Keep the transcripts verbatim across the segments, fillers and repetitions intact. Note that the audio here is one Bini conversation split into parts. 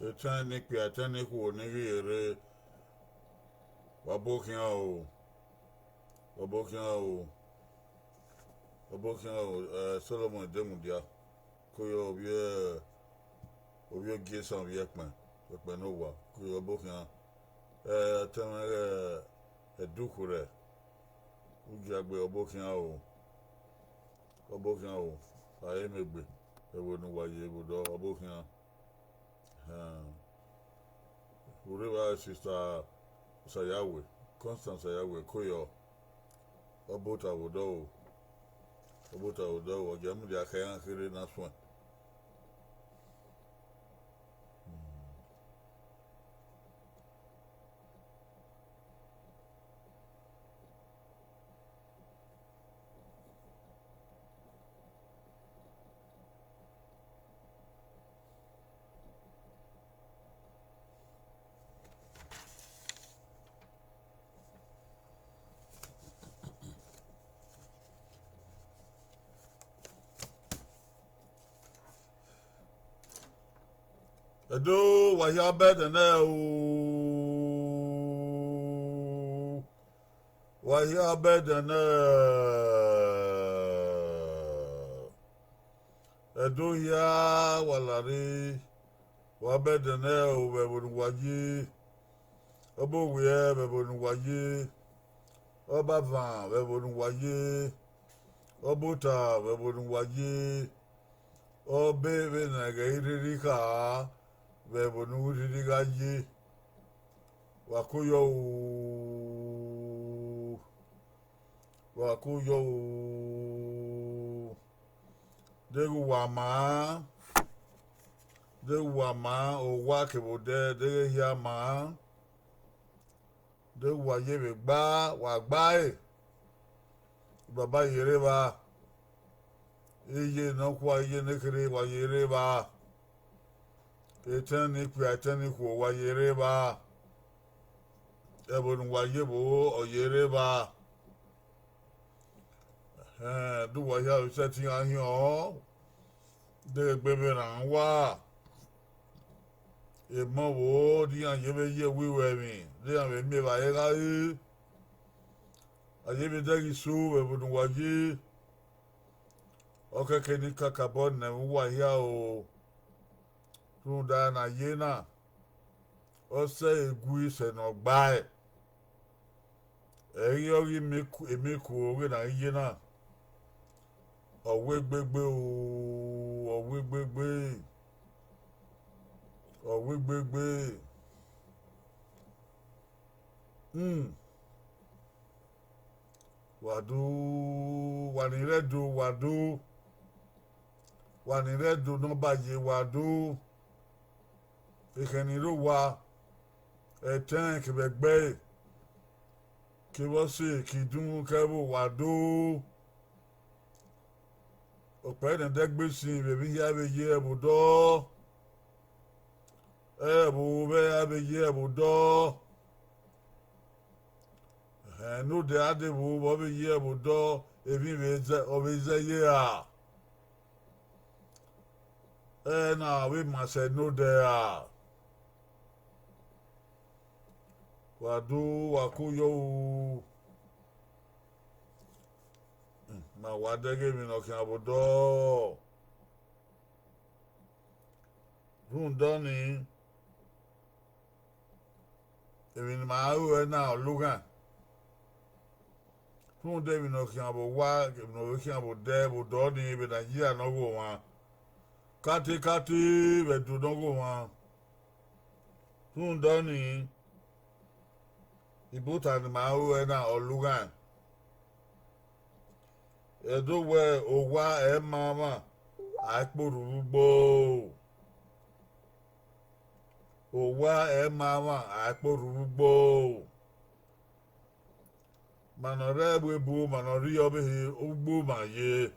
Etẹn ne ikpia, etẹn ne ikhuo ne I ghi rre, wa bọ khian o, wa bọ khian o, wa bọ khian o, eh, Solomon Edemudia, ko yọ ovbi, ovbi Ogiesan, ovbi Ẹkpẹn, Ẹkpẹn ne owa, ko yọ bọ khian, eh, etẹn mwẹ ghe Ẹdukhu rẹ Ugiagbe, wa bọ khian o, wa bọ khian o, a i mwẹ egbe vbe ẹvbo ne uwa ye vbe odọ, wa bọ khian. Ẹn, urre evba Sister Osayawe, Constance Osayawe, ko yọ, ọ bọ ota vbe odọ o, ọ bọ ota vbe odọ o, ọ gia mudia khẹ iran kherhe na suẹn. Ẹdo, wa hia bẹdẹ nẹ o, wa hia bẹdẹ nẹ. Ẹdo hia, wa lare, wa bẹdẹ nẹ o vbe ẹvbo ne uwa ye, ọ bọ owiẹ vbe ẹvbo ne uwa ye, ọ bọ avan vbe ẹvbo ne uwa ye, ọ bọ ota vbe ẹvbo ne uwa ye, ọ bọ vbene a ghẹ i rhirhi kha vbe ẹvbo ne u rhirhi gha ye. Wa ko yọ o, wa ko yọ o. Deghẹ uwa maa, deghẹ uwa maa, owa kevbe odẹ, deghẹ ehia maa, deghẹ uwa ye vbe gba, wa gba ẹre. Baba ye rre evba, iye nọkhua, iye nekherhe, wa ye rre evba. Etẹn ne ikpia, etẹn ne ikhuo, wa ye rre evba. Ẹvbo ne uwa ye vbo, ọ ye rre evba. Ẹhẹn, de uwa hia vbe sẹtin gha hiọn, deghẹ egbe vbe rran uwa, emọ vbo, de iran ye vbe ye ẹwiwẹ emwi, de iran vbe miẹn evbare gha re, a ye vbe dẹghe isu vbe ẹvbo ne uwa ye. Ọ kẹkẹ ne I kakabọ nẹ vbe uwa hia o, rhunmwuda ne a ye na, ọ sẹ egu isẹ ne ọ gbae. Ẹ i ghi re ọghe emikuo vbe ne a ghi ye na, ọ wegbe egbe o, ọ wegbe egbe, ọ wegbe egbe. Hmm. Wa do, wa ni rre Ẹdo, wa do, wa ni rre Ẹdo ne ọba ye, wa do. Ekhẹn ni rre owa, ẹtẹn kevbe ẹgbẹe, kevbe ọse, ke idunmwu, ke ẹvbo, wa do. Okpẹẹ ne ẹdẹgbe sin vbe emwi hia vbe ye ẹvbo odọ, ẹvbo vbe a vbe ye ẹvbo odọ. Ẹhẹn, ne odẹ a dee vbo vbe ọ vbe ye ẹvbo odọ, emwi vbe zẹ, ọ vbe zẹ ye ra? Ẹna vbe ma sẹ ne odẹ ra? Wa do, wa ko yọ o. Ma wa dẹghe emwi ne ọ khian vbe odọ. Rhunmwuda ọnii, emwi ne ima ru ẹre na ọ lughan. Rhunmwuda emwi ne ọ khian vbe owa, emwi ne ọ vbe khian vbe odẹ, vbe odọ nii, vbe Nigeria ne ọ ghe omwa, katekate vbe Ẹdo ne ọ ghe omwa. Rhunmwuda ọnii, ibuta ne ima ru ẹre na ọ lughan. Ẹdo wẹ owa ẹ ma mwa, a i kpe orhurhu gbo. Owa ẹ ma mwa, a i kpe orhurhu gbo. Ma ne ọ rre ẹvbo ebo, ma ne ọ rre ọvbehe, ugbo ma ye.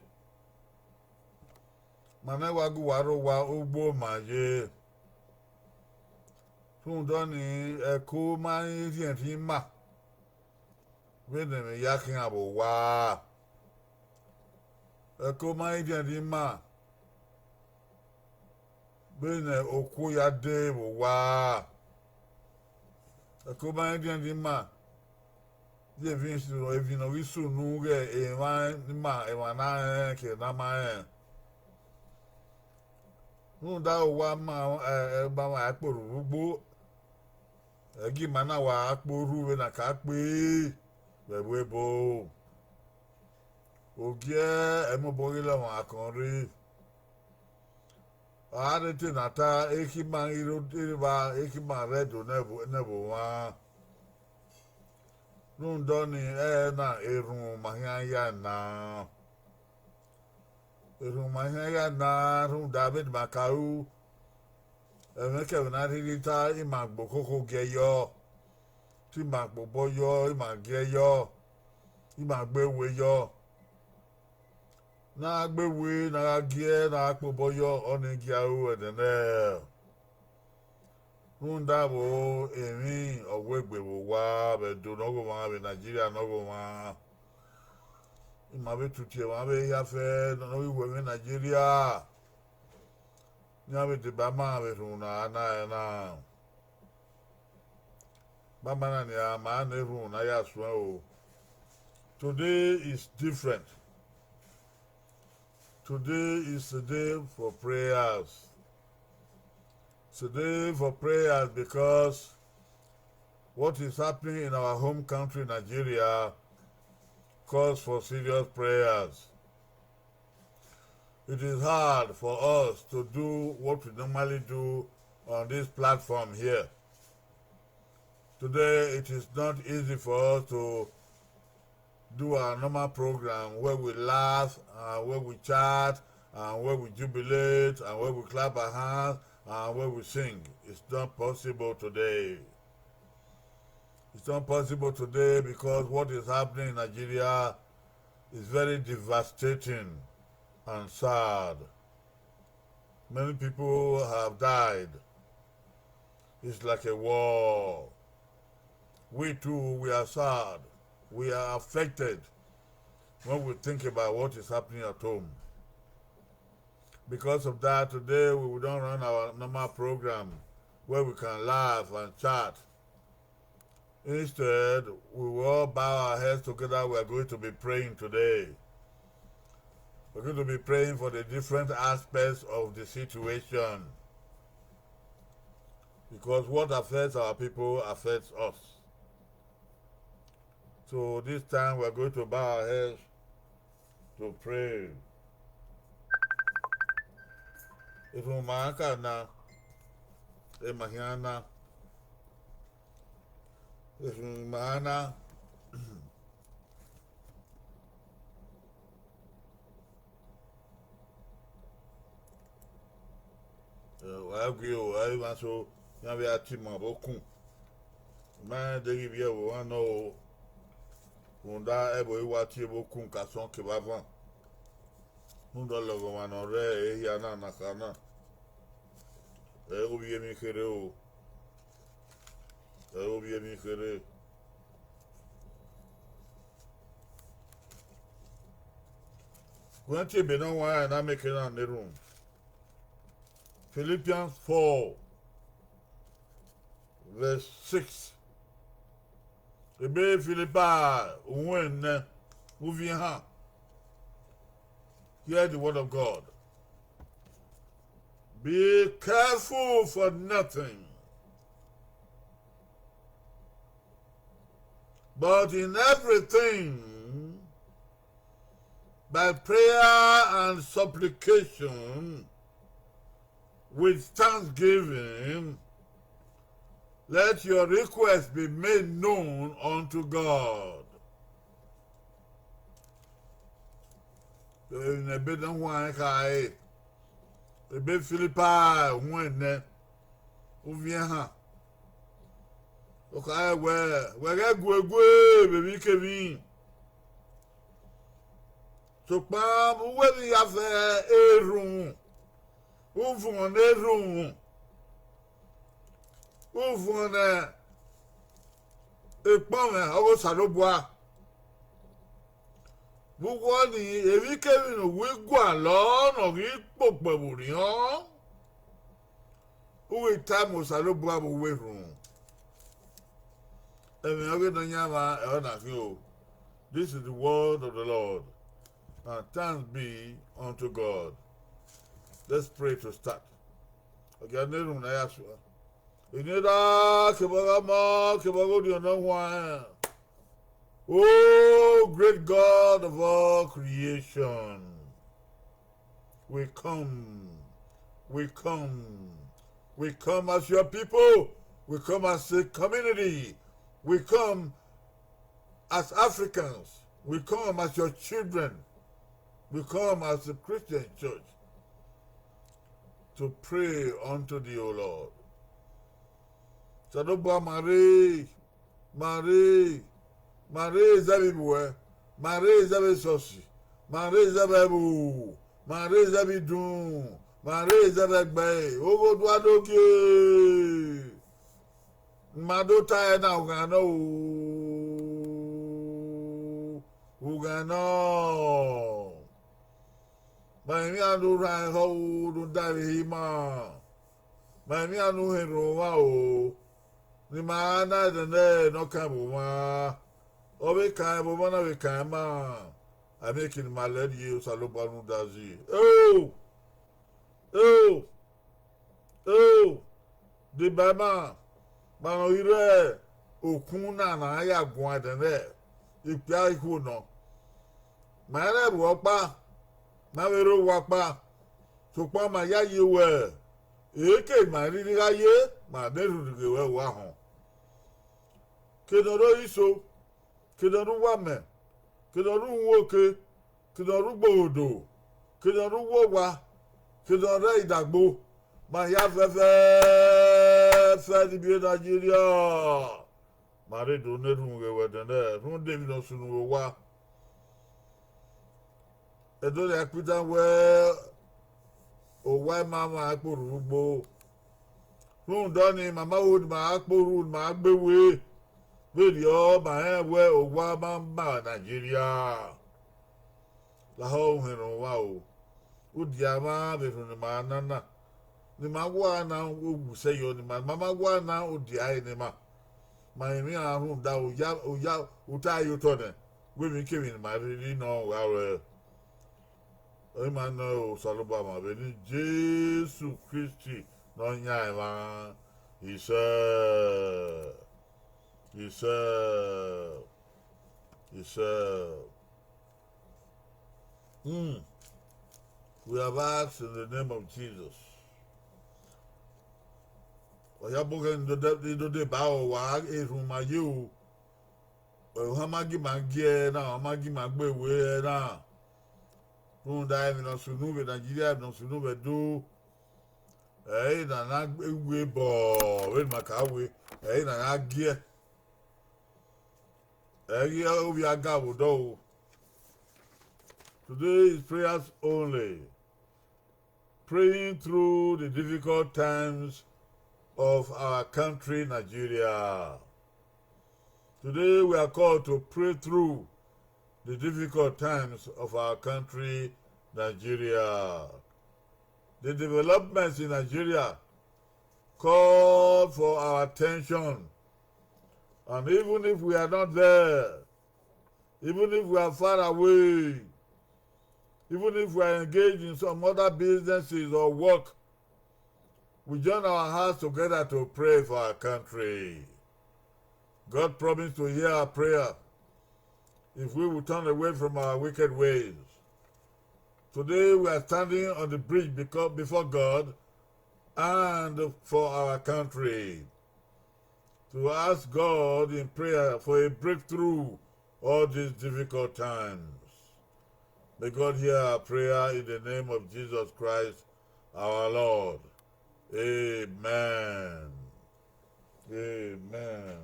Ma ne wa gu uwa rre owa, ugbo ma ye. Rhunmwuda ọnii, ẹko ma i rhiẹnrhiẹn ima vbene ẹmwẹ ya khian vbe owa. Ẹko ma i rhiẹnrhiẹn ima vbene okuo ya dee vbe owa. Ẹko ma rẹn dian ni ima, ye emwi, emwi ne ọ ghi sunu ghẹ emwa ni ima, emwa na rẹnrẹn ke ne a ma rẹn. Rhunmwuda owa ma, ẹ, ẹ, ma wa kpe orhurhu ugbo, ẹ gie ima na wa kpe orhu vbene a ka kpe vbe ẹvbo ebo. Ogiẹ, ẹ mobọ ghi lẹ ọmwa akọn rre. Ọ gha rre te ne a ta, ekhima ghi rre evba, ekhima rre Ẹdo ne ẹvbo, ne ẹvbo mwa. Rhunmwuda ọnii, ẹre na erhunmwu ma khian ya na. Erhunmwu ma khian ya na, rhunmwuda vbene ima ka ru, ẹmwẹ kẹmwẹ ne a rhirhi ta, ima gbe okhokho giẹ yọ, te ima gbe obọ yọ, ima giẹ yọ, ima gbe we yọ. Ne a gbe we, ne a gha giẹ, ne a gha kpe obọ yọ, ọnii gie aro ẹnẹnẹ. Rhunmwuda vbe emwi ọ wegbe vbe owa vbe Ẹdo ne ọghomwa, vbe Nigeria ne ọghomwa. Ima vbe tutu emwa vbe hia fẹ ne ọ ghi ru ẹmwẹ Nigeria, ne iran vbe deba ma vbe erhunmwu ne a na rẹn na. Banbanna nian, ma na erhunmwu ne a ya suẹn o. Today is different. Today is a day for prayers. It's a day for prayers because what is happening in our home country, Nigeria, calls for serious prayers. It is hard for us to do what we normally do on this platform here. Today, it is not easy for us to do our normal program where we laugh and where we chat and where we jubilate and where we clap our hands and where we sing. It's not possible today. It's not possible today because what is happening in Nigeria is very devastating and sad. Many people have died. It's like a war. We too, we are sad. We are affected when we think about what is happening at home. Because of that, today we will not run our normal program where we can laugh and chat. Instead, we will all bow our heads together. We are going to be praying today. We're going to be praying for the different aspects of the situation. Because what affects our people affects us. So this time we are going to bow our heads to pray. Erhunmwu ma ka na, ẹ ma khian na. Erhunmwu ma na. Ẹ, wa gu o, wa emwa so, iran vbe a tie ima vbe okun. Ma rẹn deghẹ ivbi ẹvbo mwa nọ o, rhunmwuda ẹvbo i wa tie vbe okun ka sọn kevbe avan. Rhunmwuda ọlọghọmwa ne ọ rre ehia na na kha na, ẹ i re ovbi emwi kherhe o, ẹ i re ovbi emwi kherhe. Gu ẹn tie ebe ne ọ wan, na miẹn eke na na erhunmwu. Philippians four, verse six. Ebe Philippi uhunmwu ẹnẹ, uvbi ehan. Hear the word of God. Be careful for nothing, but in everything, by prayer and supplication, with thanksgiving, let your requests be made known unto God. Emwi ne ebe ne ọ huanrẹn khare, ebe Philippi uhunmwu ẹnẹ, uvbi ehan. Ọ khare wẹẹ, wẹ ghẹ guegue vbe emwikemwi, sokpan vbe uwu emwi hia fẹ, erhunmwu, u vuọn ne erhunmwu, u vuọn ne ekpọnmwẹ ọghe Osanobua. Vbe uwu ọnii, emwikemwi ne uwu gualọ ne ọ ghi kpokpẹ vbe orhiọn, Uwu time Osanobua vbe uwu erhunmwu. Ẹmwẹ ọghe Nọyaẹnmwa ẹre ọ na khin o. This is the word of the Lord, and thanks be unto God. Let's pray to start. Ọ gia ne erhunmwu na ya sua. Eni Erha kevbe Ọghe Ọmọ kevbe Ọghe Orhiọn Ne Ọ Huanrẹn. Oh, great God of all creation, we come, we come, we come as your people, we come as a community, we come as Africans, we come as your children, we come as a Christian church to pray unto thee, O Lord. Osanobua, ma rre, ma rre, ma rre zẹ vbe ibuẹ, ma rre zẹ vbe esọsi, ma rre zẹ vbe ẹvbo, ma rre zẹ vbe idun, ma rre zẹ vbe ẹgbẹe, oghodua do gie. Ma do ta ẹre na, ughan nọ o, ughan nọ. Ma emwi iran ne u rhan ehọ ru ne u da ẹre ima. Ma emwi iran ne u họn erhunmwu mwa o, ne ima ra na ẹdẹnẹrẹ ne ọ kan ẹvbo mwa. Ọ vbe kan ẹvbo mwa na vbe kan ima, a miẹn ekin ne ima lẹ rrie, Osanobua rhunmwuda zẹ. Eo! Eo! Eo! Deba ima, ma ne ọ ghi rre okun na ne a ya guan ẹdẹnẹrẹ, ikpia ikhuo nọ. Ma i rẹn vbe ọkpa, ma vbe rre owa ọkpa, sokpan ma yayi wẹ, eke ma rhirhi gha ye, ma ne erhunmwu rhie ruẹ ua họn. Ke ne ọ rre iso, ke ne ọ rre uwamẹ, ke ne ọ rre uhunmwu oke, ke ne ọ rre ugbohodo, ke ne ọ rre uwu owa, ke ne ọ rre idagbo, ma hia fẹfẹẹfẹ ni biẹ Nigeria. Ma rre do ne erhunmwu ghe wẹ ẹdẹnẹrẹ rhunmwuda emwi ne ọ sunu vbe owa. Ẹdẹ ọnii a kpita wẹ owa ima mwa kpe orhu ugbo. Rhunmwuda ọnii, ma ma ho ne ima gha kpe orhu, ne ima gha gbe we, vberriọ ma rẹn wẹ owa ma ma Nigeria. Lahọ uhẹn ne ọ vba ro, udia mwa vbe erhunmwu ne ima na na, ne ima wa na owu sẹ yọ ne ima, ne ima ma wa na odia ẹre ne ima. Ma emwi iran rhunmwuda oya, oya, ota ye otọ nẹ, wẹ emwikemwi ne ima rhirhi nọ gha ruẹ. Ọre ima nọ Osanobua ma vbe eni Jesu Kristi ne ọ yan emwa. Isẹ, isẹ, isẹ. Hmm. We have asked in the name of Jesus. Ọ ya bọ khẹ ne I do deba aro, wa erhunmwu ma ye o. Ohan ma gi ma gie na, ọ ma gi ma gbe we na. Rhunmwuda emwi ne ọ sunu vbe Nigeria, emwi ne ọ sunu vbe Ẹdo, ẹre na na we bọ, vbene ma ka we, ẹre na na gie. Ẹ ghi ovbi a ga vbe odọ o. Today is prayers only. Praying through the difficult times of our country, Nigeria. Today we are called to pray through the difficult times of our country, Nigeria. The developments in Nigeria call for our attention. And even if we are not there, even if we are far away, even if we are engaged in some other businesses or work, we join our hearts together to pray for our country. God promised to hear our prayer if we will turn away from our wicked ways. Today we are standing on the bridge beco-, before God and for our country to ask God in prayer for a breakthrough all these difficult times. May God hear our prayer in the name of Jesus Christ, our Lord. Amen. Amen.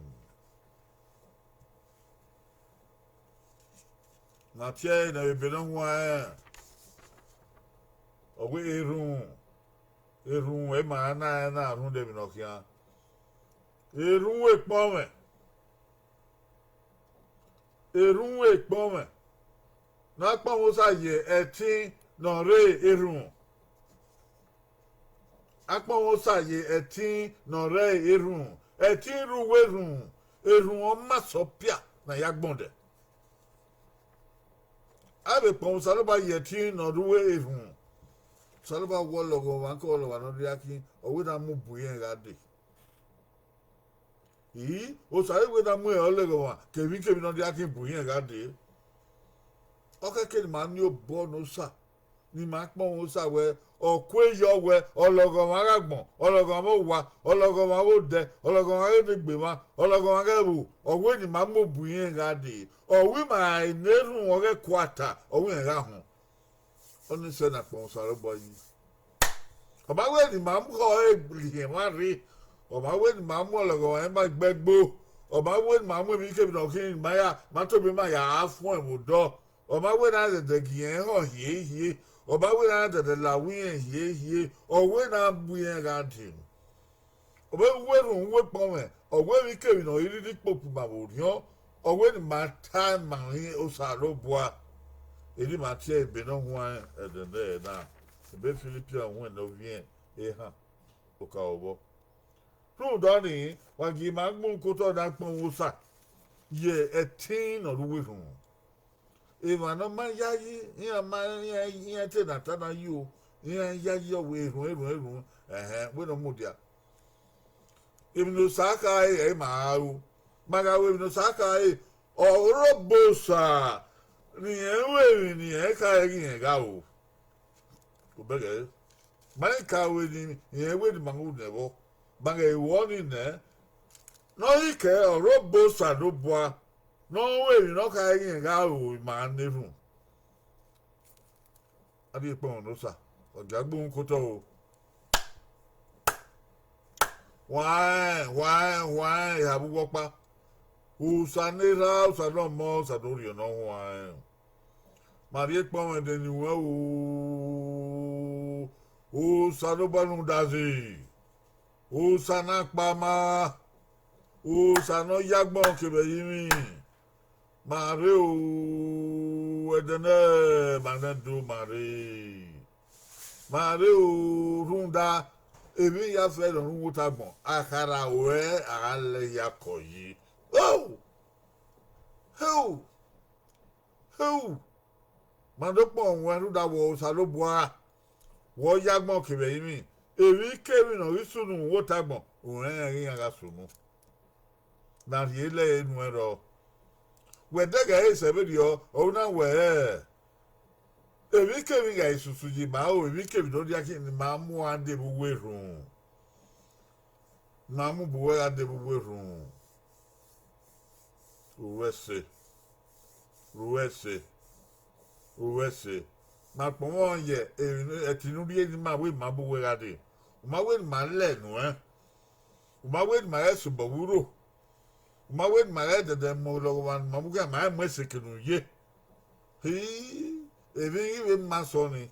Na tie ẹre ne ebe ne ọ huanrẹn, ọ wẹ erhunmwu, erhunmwu, ẹ ma na rẹn na rhunmwuda emwi ne ọ khian. Erhunmwu ekpọnmwẹ, erhunmwu ekpọnmwẹ ne a kpọnmwẹ Osa ye ẹtin ne ọ rre erhunmwu. Akpọnmwẹ Osa ye ẹtin ne ọ rre erhunmwu, ẹtin rre uwu erhunmwu, erhunmwu ọ ma sẹ ọpia ne a ya gbọn dẹ. A vbe kpọnmwẹ Osanobua ye ẹtin ne ọ rre uwu erhunmwu. Osanobua wẹ ọlọghọmwa ke ọlọghọmwa ne ọ rhirhi khin, ọ wẹ ne a mu bu irẹn gha dee. I, Osa vbe wẹ ne a mu ọlọghọmwa kevbikevbi ne ọ rhirhi khin bu irẹn gha dee. Ọ khẹke ne ima miẹn obọ ne Osa, ne ima kpọnmwẹ Osa wẹ, ọ kue yọ wẹ, ọlọghọmwa gha gbọn, ọlọghọmwa vbe owa, ọlọghọmwa vbe odẹ, ọlọghọmwa ghe ne egbe mwa, ọlọghọmwa ghẹ vbo, ọ wẹ ne ima mu bu irẹn gha dee. Ọ wẹ ima ne erhunmwu ọghe ẹkuata, ọ wẹ irẹn gha họn. Ọnii sẹ ne akpọnmwẹ Osanobua yi. Ọ ma wẹ ne ima mu khọ ẹre rhiẹnmwa rre, ọ ma wẹ ne ima mu ọlọghọmwa ima gbe ẹgbo, ọ ma wẹ ne ima mu emwikemwi ne ọ khin ne ima ya, ma tobọ ima ya fuẹn vbe odọ, ọ ma wẹ ne a dẹdẹ gie irẹn họn hiehie, ọ ma wẹ ne a dẹdẹ la uwu irẹn hiehie, ọ wẹ ne a bu irẹn gha dee. Ọ vbe uwu erhunmwu, uwu ekpọnmwẹ, ọ wẹ emwikemwi ne ọ i rhirhi kpokpo ima vbe orhiọn, ọ wẹ ne ima ta ima rin Osanobua. Erha ima tie ebe ne ọ huanrẹn ẹdẹdẹ na, ebe Filipian huẹn ne ọ viẹn ehan, okaro vbọ. Rhunmwuda ọnii, wa gie ima gbẹn ukotọ ne akpọnmwẹ Osa ye ẹtin ne ọ rre uwu erhunmwu. Emwa ne ọ ma yayi, iran ma, iran, iran te ne a ta na yo, iran yayi ọ wẹ erhunmwu, erhunmwu, erhunmwu, ẹhẹn, wẹ ne ọ mudia. Emwi ne Osa khare, ẹ i ma ra ru. Ma gha ru emwi ne Osa khare, ọ rre obọ Osa ne irẹn ru emwi ne irẹn khare ghi rẹn gha ru. Obẹghe, ma i ka ru emwi ne irẹn wẹ ne ima ru nẹ vbọ, ma ghẹ ru ọnii nẹ, ne ọ ghi kẹ ọ rre obọ Osanobua, ne ọ ru emwi ne ọ khare ghi rẹn gha ru ima ne erhunmwu. A rhie ekpọnmwẹ ne Osa, ọ gia gbe uhunmwu ke otọ o. Huanrẹn, huanrẹn, huanrẹn, eha vbe uwu ọkpa. Osa ne erha, Osa ne ọmọ, Osa ne orhiọn ne ọ huanrẹn. Ma rhie ekpọnmwẹ de ne uwẹ o, Osanobua ne udazi, Osa ne akpama, Osa ne ọ ya agbọn kevbe ẹrinmwi. Ma rre o, ẹdẹ nẹ, ma nẹ do, ma rre. Ma rre o, rhunmwuda, emwi ya fẹ ne ọ rhunmwuda agbọn, a kha ra ruẹ, a gha lẹ ya kọ yi. Ho! Heu! Heu! Ma do kpọnmwẹ ruẹ rhunmwuda wẹ Osanobua, wẹ ọ ya agbọn kevbe ẹrinmwi, emwikemwi ne ọ ghi sunu vbe otọ agbọn, u rẹnrẹn iran gha sunu. Ne a rhie lẹre nuẹn rrọọ. Wẹ dẹghẹ ẹre sẹ vberriọ, ọ na wẹẹ, emwikemwi gha susu ye ima ro, emwikemwi ne ọ rhirhi khin ne ima muan dee vbe uwu erhunmwu. Ma mu bu uwẹ gha dee vbe uwu erhunmwu. Ru ẹse, ru ẹse, ru ẹse. Ma kpọnmwẹ ọnrẹn ye emwi ne, ẹtin ne u rhie ne ima wẹ ima bu uwẹ gha dee. U ma wẹ ne ima lẹ nuẹn. U ma wẹ ne ima ghẹ sobọ vbe uro. U ma wẹ ne ima ghẹ dẹdẹ mu ọlọghọmwa ne ima mu khian, ma ghẹ mu ẹse ke ne u ye. Hi, emwi ghi vbe ma sẹ ọnii.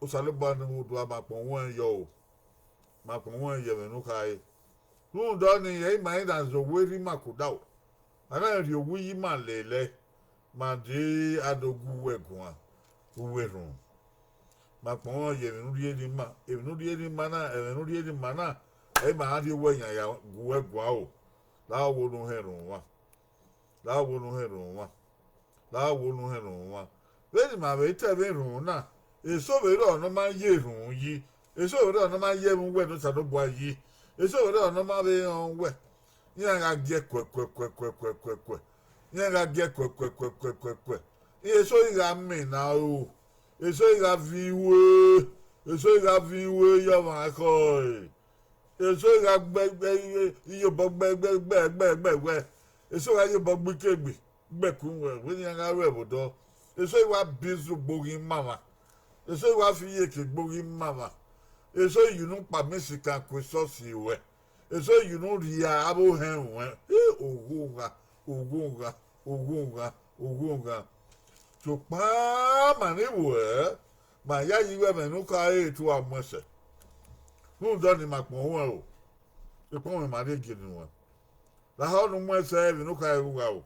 Osanobua ne u do a ma kpọnmwẹ ọnrẹn yọ o. Ma kpọnmwẹ ọnrẹn ye ẹmwẹ ne u khare. Rhunmwuda ọnii, ẹ i ma i na zẹ owa erha ima ke odaro. A na rhie owa iye ima lele, ma dee a do gu uwẹ guan, uwu erhunmwu. Ma kpọnmwẹ ọnrẹn ye emwi ne u rhie ne ima, emwi ne u rhie ne ima na, ẹmwẹ ne u rhie ne ima na, ẹ i ma a rhie owẹ yan ya gu uwẹ guan o. La wo ne u họn erhunmwu mwa. La wo ne u họn erhunmwu mwa. La wo ne u họn erhunmwu mwa. Vbene ima vbe ta ẹmwẹ erhunmwu na, eso vbe rrọọ ne ọ ma ye erhunmwu yi, eso vbe rrọọ ne ọ ma ye ẹmwẹ uwẹ ne Osanobua yi, eso vbe rrọọ ne ọ ma vbe rẹn uwẹ, iran gha gie kuẹ kuẹ kuẹ kuẹ kuẹ kuẹ kuẹ, iran gha gie kuẹ kuẹ kuẹ kuẹ kuẹ kuẹ, eso ghi gha mina aro, eso ghi gha viọ iwe, eso ghi gha viọ iwe ye ọmwa ekhọe. Eso gha gbe, gbe, iyobọ gbe, gbe, gbe, gbe, gbe wẹ. Eso gha iyobọ gbe ikegbe, gbe ku wẹ, vbene iran gha ru ẹvbo dọ. Eso gha biẹ izu gbe oghi ima mwa. Eso gha fi iyeke gbe oghi ima mwa. Eso ye unu kpa mẹ sikan ku esọsi ruẹ. Eso ye unu rhie avbe ohẹn ruẹ. Hi, oghogha, oghogha, oghogha, oghogha. Sokpan ma ni ruẹ, ma yayi vbe ẹmwẹ ne u khare te uwa mu ẹsẹ. Rhunmwuda ọnii, ma kpọnmwẹ ruẹ o, ekpọnmwẹ ma rhie gie ne uwẹ. Lahọ ne u mu ẹsẹ emwi ne u khare vbe uwa o.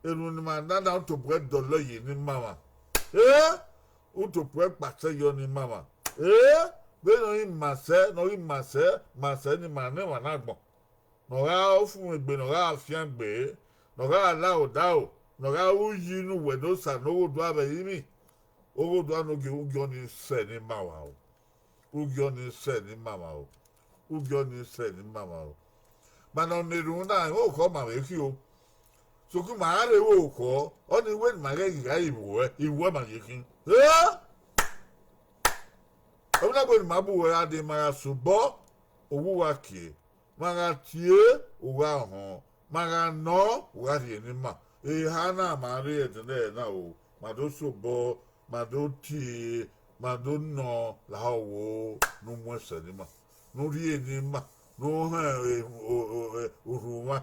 Erhunmwu ne ima na na, u tobọ ẹre dọlọ ye ne ima mwa. Eh! U tobọ ẹre kpatẹ yọ ne ima mwa. Eh! Vbene ọ ghi ma sẹ, ne ọ ghi ma sẹ, ma sẹ ne ima ne emwa na agbọn, ne ọ gha fu mwẹ egbe, ne ọ gha fian egbe, ne ọ gha la odaro, ne ọ gha ru uyi ne uwẹ ne Osa ne Oghodua vbe ẹrinmwi, Oghodua ne ogie, ugie ọnii sẹ ne ima mwa o. Ugie ọnii sẹ ne ima mwa o. Ugie ọnii sẹ ne ima mwa o. Ma nọ ne erhunmwu na, ẹmwẹ orukhọ ma vbe khin o. Sokpan ima gha rre vbe orukhọ, ọnii wẹ ne ima ghẹ ghi gha ivbuẹ, ivbuẹ ma ye khin. Eh! Ọ na gbe ne ima bu uwẹ gha dee, ma gha sẹ obọ, owa uwa kie. Ma gha tie, u gha họn, ma gha nọ, u gha rhie ne ima. Eha na ma rre ẹdẹnẹrẹ na o, ma do sẹ obọ, ma do tie, ma do nọ lahọ wo, ne u mu ẹsẹ ne ima, ne u rhie ne ima, ne u họn urhu mwa,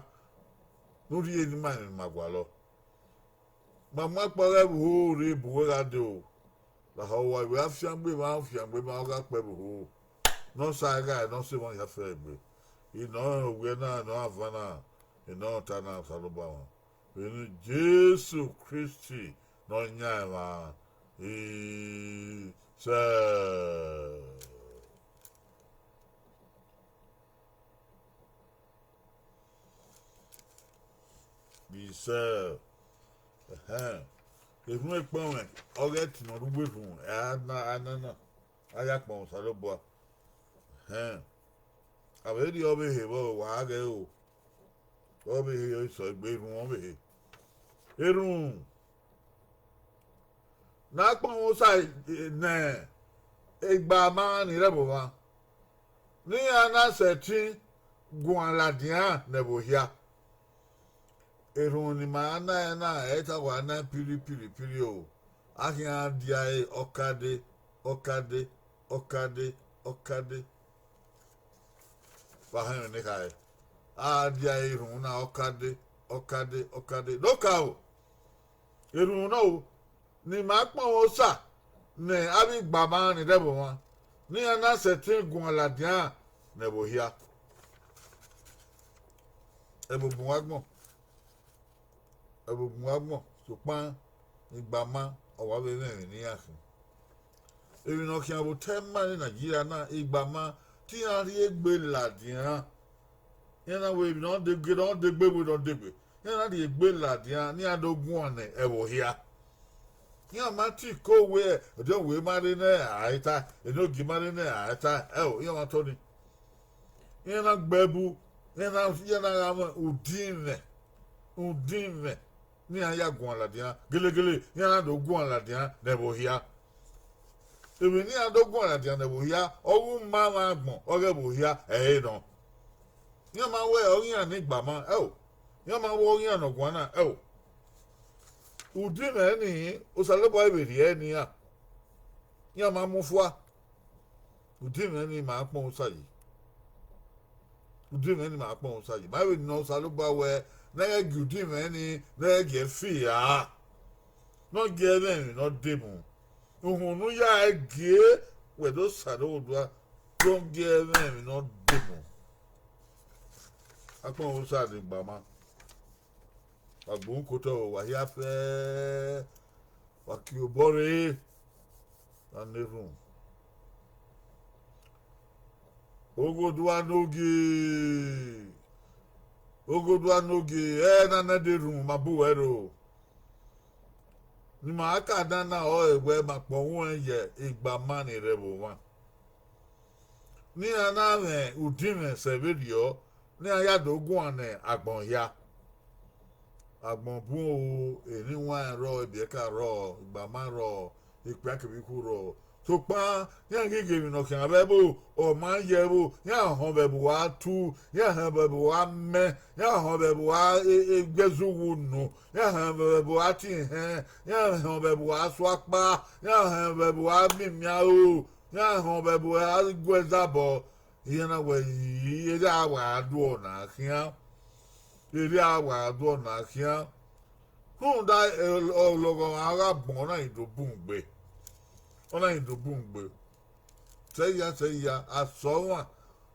ne u rhie ne ima ne ima gualọ. Ma mu akpọ ghẹ vbe uho rre bu uwẹ gha dee o. Lahọ wa, wẹ a fiangbe emwa, fiangbe emwa, ọ gha kpẹ vbe uho. Ne Osa ghae, ne ọ sẹ emwa hia fẹ egbe. I nọ rẹn owiẹ na, nọ avan na, I nọ rẹn ọta na, Osanobua mwa. Vbene Jesu Kristi ne ọ yan emwa, isẹ. Isẹ, ẹhẹn, erhunmwu ekpọnmwẹ ọghe ẹtin ne ọ rre uwu erhunmwu, a na, a na na, a ya kpọnmwẹ Osanobua. Ẹhẹn, a vbe rhie ọvbehe vbọ, wa ghẹ o, ọvbehe ọre sẹ egbe, erhunmwu ọvbehe. Erhunmwu ne a kpọnmwẹ Osa ne igbama ni rre ẹvbo mwa, ne iran na sẹtin guan ladian ne ẹvbo hia. Erhunmwu ne ima na ẹre na, ẹ i ta wa na piri piri piri o, a khian dia ẹre ọkade, ọkade, ọkade, ọkade. Vbe a họn ẹmwẹ ne khare, a dia ẹre erhunmwu na ọkade, ọkade, ọkade. Ne okaro, erhunmwu na o, ne ima kpọnmwẹ Osa ne avbe igbama ni rre ẹvbo mwa, ne iran na sẹtin guan ladian ne ẹvbo hia. Ẹvbo bun uwa agbọn, ẹvbo bun uwa agbọn, sokpan igbama ọ wa vbe mwẹ emwi ne iran khin. Emwi ne ọ khian vbe otọ ima ni Nigeria na, igbama te iran rhie egbe ladian. Iran na wẹ emwi ne ọ degbe, ne ọ degbe, vbe ne ọ degbe, iran na rhie egbe ladian ne iran do guan ne ẹvbo hia. Iran ma te ko wẹ ọdiọn wẹ ma rre nẹ a i ta, enogie ma rre nẹ a i ta, ẹo, iran ma tọ nii. Iran na gbe ẹbu, iran na, iran na gha mwẹ udinmwẹ, udinmwẹ ne iran ya guan ladian, gelegele iran na do guan ladian ne ẹvbo hia. Emwi ne iran do guan ladian ne ẹvbo hia, ọghe uma mwẹ agbọn ọghe ẹvbo hia ẹre nọ. Iran ma wẹ ọghe iran ne igbama, ẹo, iran ma wẹ ọghe iran ne ọ guan na, ẹo. Udinmwẹ ni, Osanobua vbe rhie ẹre ne iran, iran ma mu fua. Udinmwẹ ni ma kpọnmwẹ Osa yi. Udinmwẹ ni ma kpọnmwẹ Osa yi. Ma vbe nọ Osanobua wẹ ne ẹ ghẹ gie udinmwẹ ni, ne ẹ ghẹ gie ẹre fi ra, ne ọ gie ẹre mwẹ emwi ne ọ demu. Uhunmwu ne u ya gie wẹ do sa ne Oghodua, ne ọ gie ẹre mwẹ emwi ne ọ demu. A kpọnmwẹ Osa ni igbama. Wa gbe uhunmwu ke otọ, wa hia fẹ, wa kie obọ rre, wa na erhunmwu. Oghodua ne ogie, Oghodua ne ogie, ẹ na na de erhunmwu, ma bu uwẹ rro. Ne ima ka dan na ọre wẹ ma kpọnmwẹ uwẹ ye igbama ni rre ẹvbo mwa. Ne iran na mwẹ udinmwẹ sẹ vberriọ, ne iran ya do guan ne agbọn hia. Agbọn bun o, eniwanrẹn rrọọ, ebiẹka rrọọ, igbama rrọọ, ikpia kevbe ikhuo rrọọ. Sokpan iran ghi ghe emwi ne ọ khian vbe ẹvbo, ọ ma ye ẹvbo, iran họn vbe ẹvbo uwa tu, iran họn vbe ẹvbo uwa mẹ, iran họn vbe ẹvbo uwa gbe ẹzọ uwu unu, iran họn vbe ẹvbo uwa tie ihẹn, iran họn vbe ẹvbo uwa su akpa, iran họn vbe ẹvbo uwa miẹn imianro, iran họn vbe ẹvbo uwa gu ẹzabọ. Iran na wẹ, erha wa duọ na khian, erha wa duọ na khian. Rhunmwuda ọlọghọ ọmwa gha gbọn, ọ na ghi do bun gbe, ọ na ghi do bun gbe. Sẹ hia, sẹ hia, asọmwa,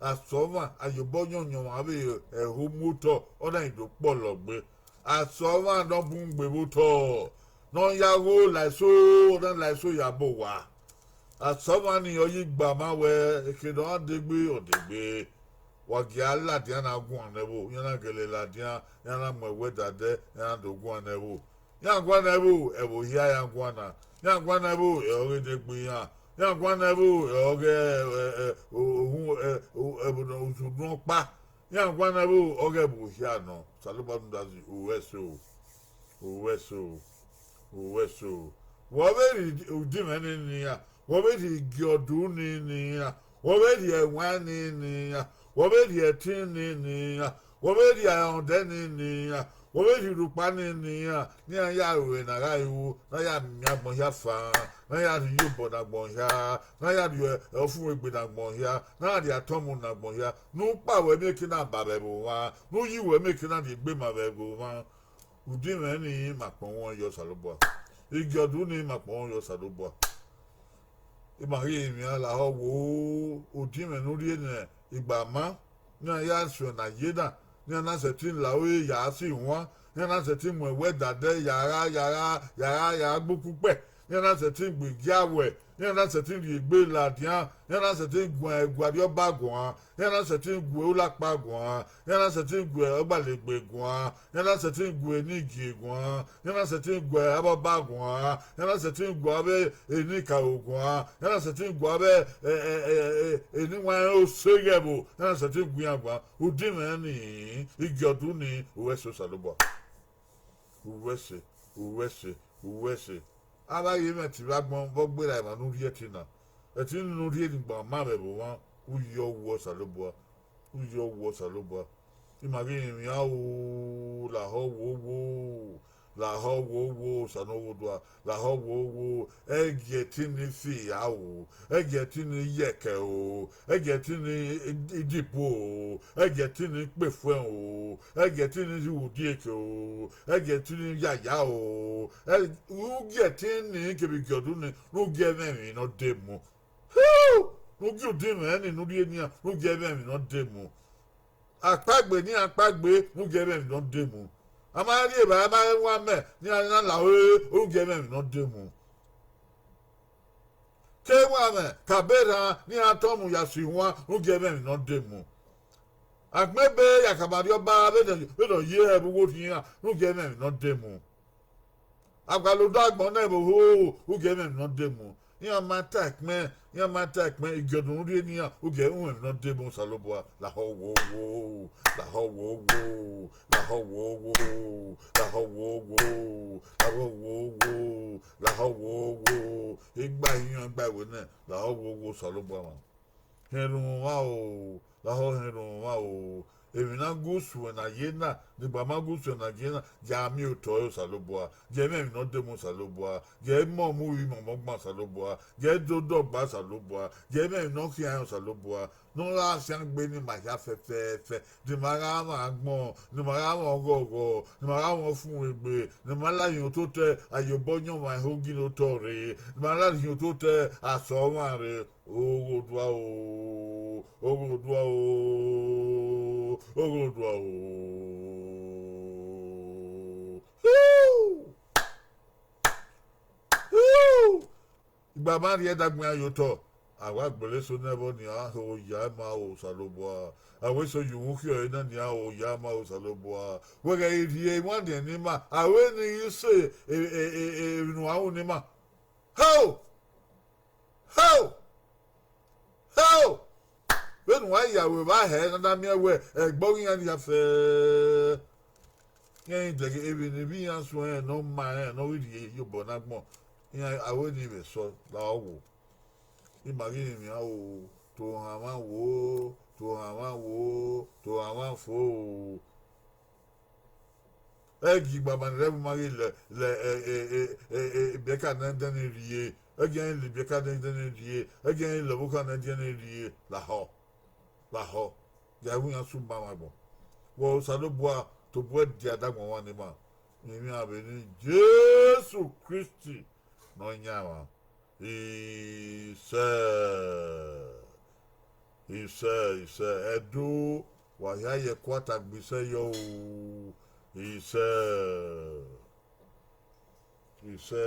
asọmwa, ayobọ yọnyọn ọmwa vbe ẹho mu otọ, ọ na ghi do kpọlọ gbe. Asọmwa ne ọ bun gbe vbe otọ, ne ọ ya gho la eso, ọ na la eso ya bọ owa. Asọmwa nii ọ ye igba ma wẹ, eke ne ọ degbe, ọ degbe. Wa gie a ladian na guan nẹ vbo, iran na gele ladian, iran na mu ẹwẹdadẹ, iran na do guan nẹ vbo. Iran guan nẹ vbo, ẹvbo hia iran guan na. Iran guan nẹ vbo, ẹ ọghe ne egbe iran. Iran guan nẹ vbo, ẹ ọghe, ẹ, ẹ, ohun, ẹ, ẹvbo ne usudun ọkpa. Iran guan nẹ vbo, ọghe ẹvbo hia nọ. Osanobua rhunmwuda zẹ, u ru ẹse o. U ru ẹse o. U ru ẹse o. Vbe ọ vbe rhie udinmwẹ nii ne iran, vbe ọ vbe rhie igiọdu nii ne iran, vbe ọ vbe rhie ẹwaẹn nii ne iran, vbe ọ vbe rhie ẹtin nii ne iran, vbe ọ vbe rhie arọndẹ nii ne iran, vbe ọ vbe rhie urhukpa nii ne iran, ne iran ya ru ẹre ne a gha ru, ne a ya miẹn agbọn hia fan, ne a ya rhie iyobọ ne agbọn hia, ne a ya rhie ọfumwegbe ne agbọn hia, ne a rhie atọmwu ne agbọn hia, ne ukpa ruẹ miẹn eke na ba vbe ẹvbo mwa, ne uyi ruẹ miẹn eke na rhie egbe ma vbe ẹvbo mwa. Udinmwẹ nii ma kpọnmwẹ yọ Osanobua. Igiọdu nii ma kpọnmwẹ yọ Osanobua. Ima ghi rinmwian lahọ wo, udinmwẹ ne u rhie ne igba ma, ne iran ya suẹn ne a ye na, ne iran na sẹtin la ore ya si wan, ne iran na sẹtin mu ẹwẹdadẹ ya gha, ya gha, ya gha, ya gha gbe ukpẹ, ne iran na sẹtin gbe igiawẹ, ne iran na sẹtin rhie egbe ladian, ne iran na sẹtin guan ẹguarriọba guan, ne iran na sẹtin gu ulakpa guan, ne iran na sẹtin gu ọgbalegbe guan, ne iran na sẹtin gu enigie guan, ne iran na sẹtin gu avbe ọba guan, ne iran na sẹtin gu avbe enikaro guan, ne iran na sẹtin gu avbe eniwanrẹn oseghẹvbo, ne iran na sẹtin gu iran guan. Udinmwẹ nii, igiọdu nii, u ru ẹse Osanobua. U ru ẹse, u ru ẹse, u ru ẹse. Avbe a ghi mwẹ ẹtin vbe agbọn vbe ọ gberra emwa ne u rhie ẹtin na. Ẹtin ne u rhie ne igba ma vbe ẹvbo mwa, u yọ wu Osanobua. U yọ wu Osanobua. Ima ghi rinmwian o, lahọ wo wo, lahọ wo wo, Osa ne ọ ghe odua, lahọ wo wo, ẹ gie ẹtin ni fi ra o, ẹ gie ẹtin ni yẹkẹ o, ẹ gie ẹtin ni dibo o, ẹ gie ẹtin ni kpe efuẹn o, ẹ gie ẹtin ni ru udieke o, ẹ gie ẹtin ni yaya o, ẹ, u gie ẹtin ni kevbe igiọdu ni, ne u gie ẹmwẹ emwi ne ọ de mu. Ne u gie udinmwẹ ni ne u rhie nian, ne u gie ẹmwẹ emwi ne ọ de mu. Akpagbe ne iran kpagbe, ne u gie ẹmwẹ emwi ne ọ de mu. A ma rhie evbare, a ma rẹn wan mẹ, ne iran na la ore, ne u gie ẹmwẹ emwi ne ọ de mu. Ke wan mwẹ, ke abe erhan ne iran tọn mu ya si wan, ne u gie ẹmwẹ emwi ne ọ de mu. Agbọn ebe ya khama rrie ọba vbene, vbene ọ ye ẹvbo uwu orhiọn iran, ne u gie ẹmwẹ emwi ne ọ de mu. Agualọ odẹ agbọn nẹ vbe oho, u gie ẹmwẹ emwi ne ọ de mu. Iran ma ta ẹkpẹn, iran ma ta ẹkpẹn, igiọdu ne u rhie ne iran, u gie ẹmwẹ emwi ne ọ de mu Osanobua, lahọ wo wo, lahọ wo wo, lahọ wo wo, lahọ wo wo, lahọ wo wo, lahọ wo wo, igba ihiọn igba iwẹ nẹ, lahọ wo wo Osanobua mwa. Họn erhunmwu mwa o, lahọ họn erhunmwu mwa o. Emwi na gu suẹn ne a ye na, ne igba ma gu suẹn ne a ye na, ya miẹn otọ ẹre Osanobua, gie ẹmwẹ emwi ne ọ de mu Osanobua, gie imọmọ uvbi imọmọ gban Osanobua, gie ẹdẹ odọgba Osanobua, gie ẹmwẹ emwi ne ọ khian rẹn Osanobua, ne ọ gha fian gbe ne ima hia fẹfẹfẹ, ne ima gha mwẹ agbọn, ne ima gha mwẹ ọghọghọ, ne ima gha mwẹ ọfumwegbe, ne ima la hin ototọ ayobọ ọyọnmwa ehe oginotọ rre, ne ima la hin ototọ asọmwa rre. Oghodua o, oghodua o, oghodua o. Igba ma rhie ẹdẹ agbọn iran ye otọ, a wa gbele eso nẹ vbọ nian, oya ima o Osanobua, a wẹ eso ye uhunmwu khian ẹre na nian, oya ima o Osanobua, wẹ ghẹ rhie iwanniẹn ne ima, a wẹ ne I ghi sẹ emwi ne uwa ru ne ima. Hao! Hao! Hao! Vbene uwa ya ru evba hẹ ne a na miẹn wẹ ẹgbẹe ọghe iran nia fẹ, rẹn i dẹghe emwi ne ivbi iran suẹn ne ọ ma rẹn ne ọ ghi rhie ye obọ ne agbọn, iran a wẹ ne I vbe sẹ lahọ wo. Ima ghi rinmwian o, to hanmwa wo, to hanmwa wo, to hanmwa fo o. Ẹ gie igbama ne ẹrẹvbuma ghi lẹ ibiẹka ne ẹdẹnẹrẹ rrie, ẹ gie iran lẹ ibiẹka ne ẹdẹnẹrẹ rrie, ẹ gie iran lẹ ọvbokhan ne ẹdẹnẹrẹ rrie, lahọ, lahọ, ya ru iran sẹ uma mwẹ agbọn. Wẹ Osanobua tobọ ẹdia da agbọn mwa ne ima, rinmwian vbe eni Jesu Kristi Nọyaẹnmwa. Isẹ, isẹ, isẹ, Ẹdo, wa hia ye ẹkuata gbe isẹ yọ o, isẹ, isẹ.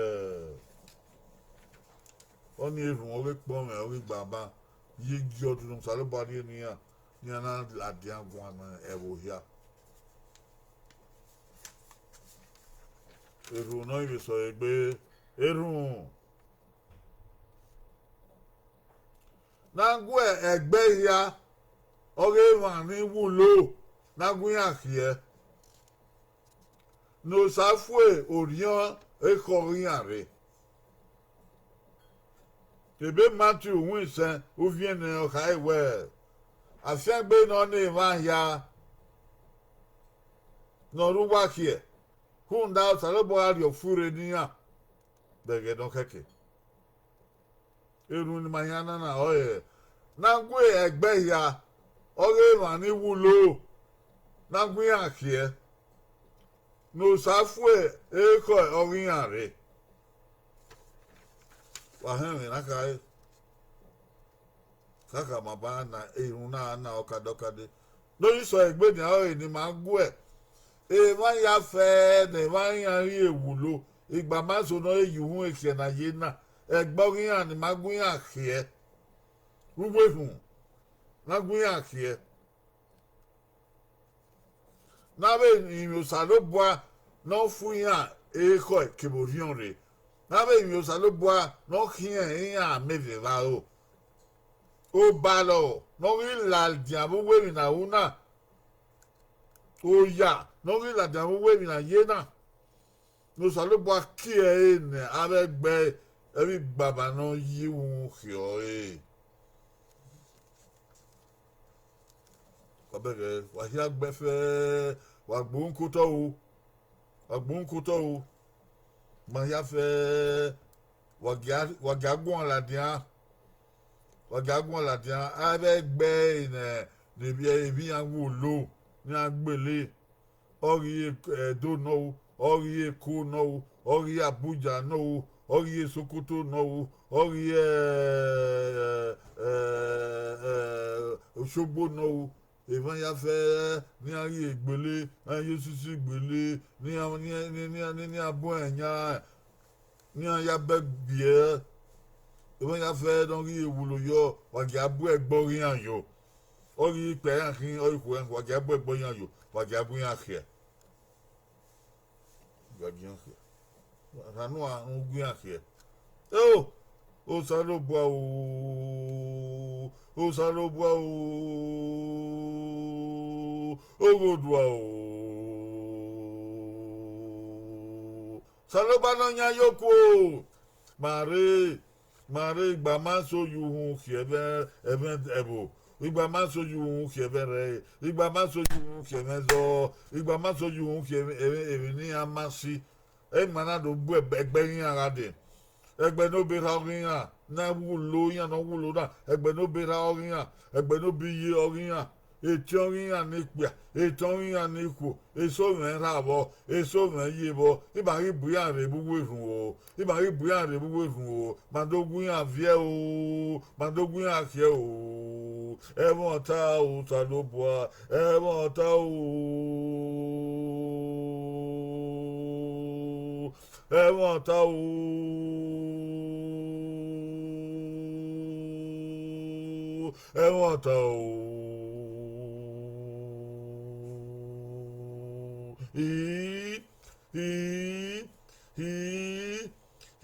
Ọni erhunmwu ọghe ekpọnmwẹ ọghe igbama ye gie ọdun ne Osanobua rhie ne iran, ne iran na ladian guan ne ẹvbo hia. Erhunmwu ne ọ i vbe sẹ ọre egbe, erhunmwu ne a gu ẹgbẹ hia, ọghe emwa ni wulo ne a gu iran khiẹ, ne Osa fu orhiọn ekhọe ọghe iran rre. Ebe Matiu winna ivbiẹnẹ ọ khare wẹẹ, afiangbe ne ọ na emwa hia ne ọ rre uwa khiẹ, rhunmwuda Osanobua gha rhie ọfurre ne iran vbe ẹghẹ ne ọ khẹke. Erhunmwu ne ima khian na na ọrọre, ne a gu ẹgbẹ hia, ọghe emwa ni wulo ne a gu iran khiẹ, ne Osa fu ekhọe ọghe iran rre. Wa họn ẹmwẹ ne a khare, khakha ma ba na erhunmwu na na ọkadọkade. Ne ọ i sẹ ọre egbe nian ọrọre ne ima gu emwa hia fẹẹrẹ ne emwa iran rhie wulo, igbama eso ne ọ re ye uhunmwu khiẹ ne a ye na, ẹgbẹ ọghe iran ne ima gu iran khiẹ, vbe uwu erhunmwu ne a gu iran khiẹ. Ne avbe emwi Osanobua ne ọ fu iran ekhọe kevbe orhiọn rre, ne avbe emwi Osanobua ne ọ khiẹn iran amẹ vbe evbaro. Obalọ ne ọ ghi ladian vbe uwu emwi ne a ru na, oya ne ọ ghi ladian vbe uwu emwi ne a ye na, ne Osanobua kie ẹre ne avbe ẹgbẹ ẹvbo igbama ne ọ ye uhunmwu khiẹ ọre. Wa bẹghe, wa hia gbe fẹẹrẹ, wa gbe uhunmwu ke otọ ru, wa gbe uhunmwu ke otọ ru, ma hia fẹẹrẹ, wa gia, wa gia guan ladian, wa gia guan ladian, avbe ẹgbẹ ẹre ne, ne emwi iran wulo ne iran gbele, ọ ghi ye Ẹdo nọ ru, ọ ghi ye Eko nọ ru, ọ ghi ye Abuja nọ ru, ọ ghi ye Sokoto nọ ru, ọ ghi ye, ẹ, ẹ, ẹ, Osogbo nọ ru. Emwa hia fẹẹrẹ ne iran ghi ye gbele, ne iran ye osisi gbele, ne iran, ne iran, ne iran, ne iran bu ẹre yan, ne iran ya bẹ gbiẹ, emwa hia fẹẹrẹ ne ọ ghi ye wulo yọ, wa gia bu ẹgbẹ ọghe iran yo. Ọ ghi ye ikpia iran khin, ọ ghi khu iran khin, wa gia bu ẹgbẹ iran yo, wa gia gu iran khiẹ. Wa gia gu iran khiẹ. Rhan nua ne u gu iran khiẹ. Eo, Osanobua o, Osanobua o, Oghodua o. Osanobua ne ọ yan ye okuo, ma rre, ma rre, igbama eso ye uhunmwu khiẹ ẹmwẹ, ẹmwẹ ẹvbo, igbama eso ye uhunmwu khiẹ ẹmwẹ ẹrẹre, igbama eso ye uhunmwu khiẹ ẹmwẹ ẹzọ, igbama eso ye uhunmwu khiẹ ẹmwẹ, ẹmwẹ, emwi ne iran ma si, ẹ ma na do bu ẹgbẹ, ẹgbẹ iran gha dee. Ẹgbẹ ne ọ be rha ọghe iran, ne a wulo iran ne ọ wulo na, ẹgbẹ ne ọ be rha ọghe iran, ẹgbẹ ne ọ be iye ọghe iran, etẹn ọghe iran ne ikpia, etẹn ọghe iran ne ikhuo, eso mwẹ rha vbọ, eso mwẹ ye vbọ, ima ghi bu iran rre vbe uwu erhunmwu o, ima ghi bu iran rre vbe uwu erhunmwu o, ma do gu iran viẹ o, ma do gu iran khiẹ o. Ẹmwata Osanobua, ẹmwata o, ẹmwata o, ẹmwata o. Ii, ii, ii,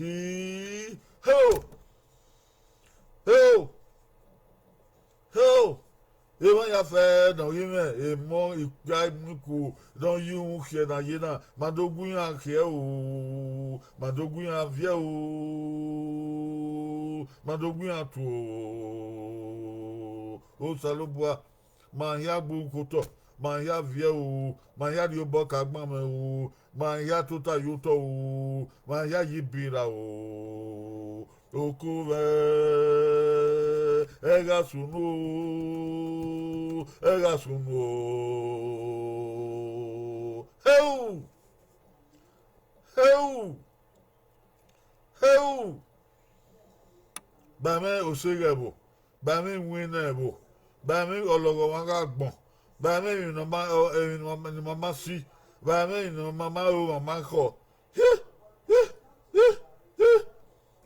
ii, ho! Ho! Ho! Emwa hia fẹẹrẹ ne ọ ghi mwẹ emọ, ikpia, iku ne ọ ye uhunmwu khiẹ ne a ye na, ma do gu iran khiẹ o, ma do gu iran viẹ o, ma do gu iran tuo o. Osanobua, ma hia gbe uhunmwu ke otọ, ma hia viẹ o, ma hia rhie obọ ka agbọn mwẹ o, ma hia tota ye otọ o, ma hia ye ibi ra o. Oko mwẹ, ẹ gha sunu o, ẹ gha sunu o. Heu! Heu! Heu! Ba mwẹ oseghẹ ẹvbo, ba mwẹ iwinna ẹvbo, ba mwẹ ọlọghọmwa gha gbọn, ba mwẹ emwi ne ọ ma, emwi ne ọ ma, ne ọ ma si, ba mwẹ emwi ne ọ ma ma ro, ọ ma ma khọ. Hi! Hi! Hi! Hi!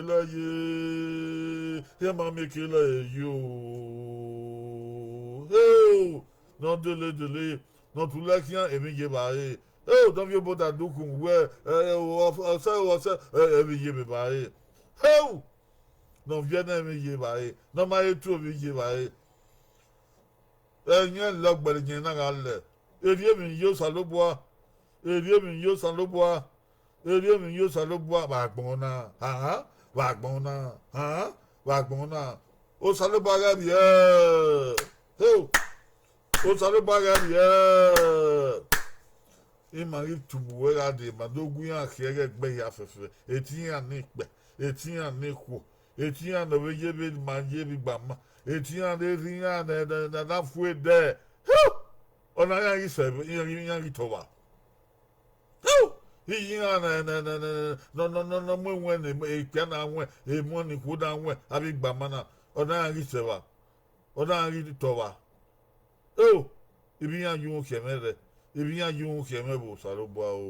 kele ye, iran ma miẹn kele ye yo. Heo, ne ọ dele dele, ne ọ tu lẹ khian emwi ye evbare. Heo, ne ọ viọ obọ da dukhu wẹ, ẹ, ẹ, ọ, ọsẹ, ọsẹ, ẹ, emwi ye evbare. Heo, ne ọ viẹ ne emwi ye evbare, ne ọ ma he tu emwi ye evbare. Ẹyẹn lọgbẹrẹ yẹn na gha lẹ, erriọ emwi ye Osanobua, erriọ emwi ye Osanobua, erriọ emwi ye Osanobua vbe agbọn na, ahan, vbe agbọn na, ahan, vbe agbọn na. Osanobua ghẹ vbiẹ, heo, Osanobua ghẹ vbiẹ. Ima ghi tubu wẹ gha dee, ma do gu iran khiẹ ẹghẹ ẹgbẹ hia fẹfẹ, etiẹn iran ne ikpẹ, etiẹn iran ne ikhuo, etiẹn iran ne ọ vbe ye vbe ma ye vbe igbama, etiẹn iran ne erha iran ne, ne, ne a na fu ẹdẹ. Heo! Ọna iran ghi sẹ, iran ghi, iran ghi tọvba. Heo! Iye iran ne, ne, ne, ne, ne, ne, ne, ne, ne ọ mu ẹwẹn ne ekpia na wẹn, emọ ne ikhuo na wẹn, avbe igbama na, ọna iran ghi sẹ evba, ọna iran ghi tọvba. Eo, ivbi iran ye uhunmwu khiẹ mwẹ rẹ, ivbi iran ye uhunmwu khiẹ mwẹ vbe Osanobua o,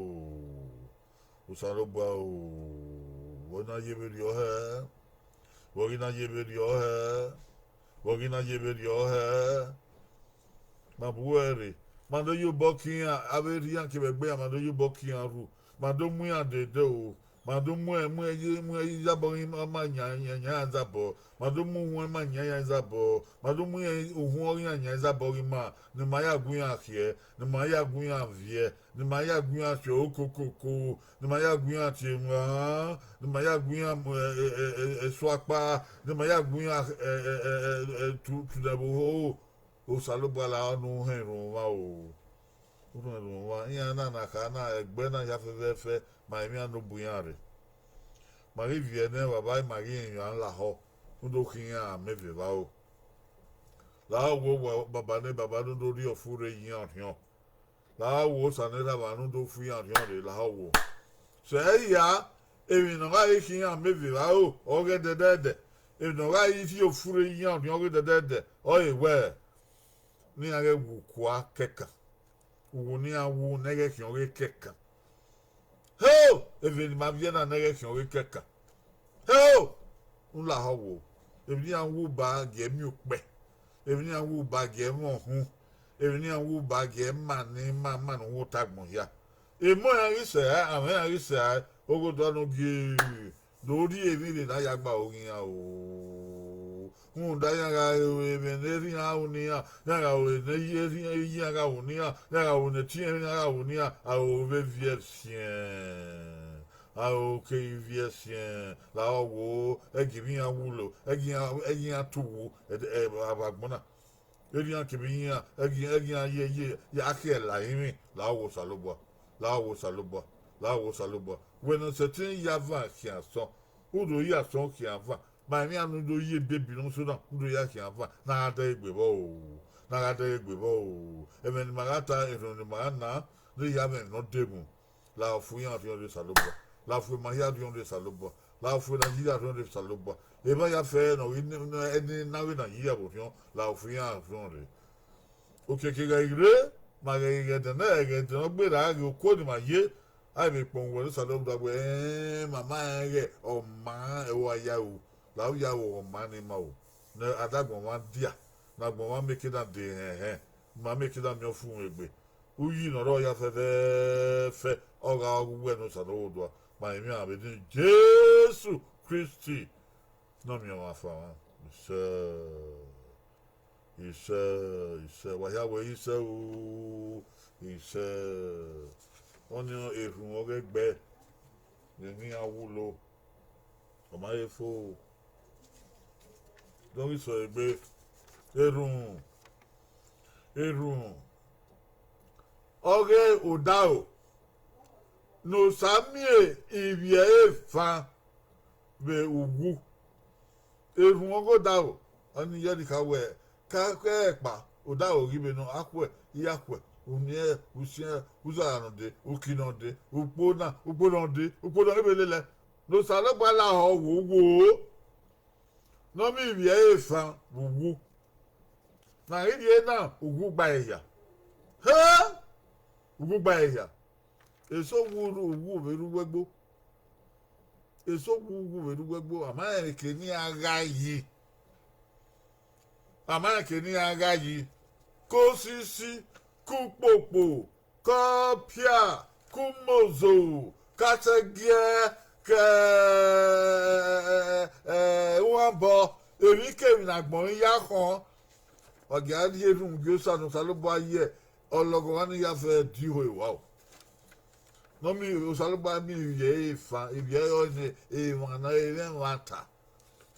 Osanobua o, vbe ọ na ye vberriọ hẹ, vbe ọ ghi na ye vberriọ hẹ, vbe ọ ghi na ye vberriọ hẹ. Ma bu uẹ rre, ma do ye obọ ke iran, avbe erha iran kevbe ẹgbẹe iran, ma do ye obọ ke iran rhu, ma do mu iran dede o, ma do mu, mu ẹre ye, mu ẹre ye izabọ ghi ma, ma yan, yan, yan izabọ, ma do mu uhunmwu ma yan, yan izabọ, ma do mu iran uhunmwu ọghe iran yan izabọ ghi ma, ne ima ya gu iran khiẹ, ne ima ya gu iran viẹ, ne ima ya gu iran tie okokoko, ne ima ya gu iran tie emwa, ne ima ya gu iran mu, ẹ, ẹ, ẹ, ẹ, ẹsuakpa, ne ima ya gu iran, ẹ, ẹ, ẹ, ẹ, ẹ, tu, tu nẹ vbe oho. Osanobua lahọ ne u họn erhunmwu mwa o. U họn erhunmwu mwa, iran na ne a kha na, ẹgbẹ na hia fẹfẹfẹ, ma emwi iran ne ọ bu iran rre. Ma ghi viẹ nẹ evbavba, ma ghi rẹn iran lahọ, rhunmwuda okhian iran ameve evbaro. Lahọ wo baba ne baba ne u do rhie ọfurre ye iran orhiọn. Lahọ wo osa ne erha mwa ne u do fu iran orhiọn rre, lahọ wo. Sẹ hia, emwi ne ọ gha re khian ameve evbaro ọghe ẹdẹdẹdẹ, emwi ne ọ gha re rhie ọfurre ye iran orhiọn ọghe ẹdẹdẹdẹ, ọre wẹ, ne iran ghẹ wu kua kẹkan, uwu ne iran wu ne ẹghẹ khian ọghe kẹkan. Heo, eve ne ima viẹ na ne ẹghẹ khian ọghe kẹkan. Heo, u lahọ wo, emwi ne iran wu ba gie miẹn ukpẹ, emwi ne iran wu ba gie mwẹ ọhun, emwi ne iran wu ba gie ma ne ima ma ne u ota agbọn hia. Emọ iran ghi sẹ rae, amwẹ iran ghi sẹ rae, oghodọ ne ogie do rhie emwi rre ne a ya gba aro ghe iran o. Rhunmwuda iran gha ru emwi ne erha iran ru ne iran, iran gha ru ne iye iran gha ru ne iran, iran gha ru ne etiẹn iran gha ru ne iran, aro vbe viẹ siẹn, aro keghi viẹ siẹn, lahọ wo, ẹgie ivbi iran wulo, ẹgie iran, ẹgie iran tu wu, ẹ, ẹ, vbe agbọn na. Erha iran kevbe iran, ẹgie, ẹgie iran ye, ye, ya khiẹ la ẹrinmwi, lahọ wo Osanobua, lahọ wo Osanobua, lahọ wo Osanobua. Wẹ ne ọ sẹtin ya avan khian asọn, u do ya asọn khian avan, ma emwi iran ne u do ye ebebi ne ọ sẹ na, u do ya khian avan, ne a gha dẹghe egbe vbọ o, ne a gha dẹghe egbe vbọ o. Ẹmwẹ ne ima gha ta, erhunmwu ne ima gha na, ne ya mwẹ emwi ne ọ demu. Lahọ fu iran orhiọn rre Osanobua, lahọ fu ima hia orhiọn rre Osanobua, lahọ fu Nigeria orhiọn rre Osanobua. Emwa hia fẹẹrẹ ne ọ ghi ne, ne, ne, ne avbe Nigeria vbe orhiọn, lahọ fu iran orhiọn rre. Okiekie ghẹ ghi rre, ma ghẹ ghi ghẹ ẹdẹ nẹ, ghẹ ẹdẹ ne ọ gberra ghe okuo ne ima ye, a vbe kpọnmwẹ uwẹ ne Osanobua wẹ, ẹẹn, ma ma rẹn ghẹ ọ ma ẹvbo a ya ru, lahọ ya ru ọ ma ne ima o, ne a da agbọn mwa dia, ne agbọn mwa miẹn eke na de hẹnhẹn, ma miẹn eke na miẹn ọfumwegbe. Uyi ne ọ rrọọ hia fẹfẹfẹ, ọ gha ru uwẹ ne Osanobua, ma emwi iran vbe eni Jesu Kristi ne Ọmiọnmwafan mwa. Isẹ, isẹ, isẹ, wa hia wẹ isẹ o, isẹ. Ọnii erhunmwu ọghe ẹgbẹe ne iran wulo, ọ ma he fo, ne ọ ghi sẹ egbe, erhunmwu, erhunmwu ọghe odaro ne Osa miẹn ivbi ẹre fan, vbe uwu. Erhunmwu ọghe odaro, ọnii ya ne I kha wẹẹ, ka kẹ ẹkpa, odaro ghi vbe nọ, akhuẹ, irakhuẹ, uniẹn, usiẹn, uzara nọ dee, uki nọ dee, ukpo na, ukpo nọ dee, ukpo nọ ghi vbe lelẹ. Ne Osanobua lahọ wo wo, ne ọ miẹn ivbi ẹre fan vbe uwu. Ne a ghi rhie na, uwu gba ẹre hia. He! Uwu gba ẹre hia. Eso wu, uwu vbe rre uwu ẹgbo. Eso wu, uwu vbe rre uwu ẹgbo. A ma rẹn eke ne iran gha yi. A ma rẹn eke ne iran gha yi. Ke osisi, ke ukpokpo, ke ọpia, ke umozo, ke asẹgiẹ, ke, eh, uhanbọ, emwikemwi ne agbọn i ya khọn. Wa gia rhie erhunmwu gie Osa ne Osanobua ye ọlọghọmwa ni ya fẹ di ho evbare. Ne ọ miẹn Osanobua miẹn ivbi ẹre fan, ivbi ẹre ọnii, emwa ne ẹ i mwẹ ẹmwata,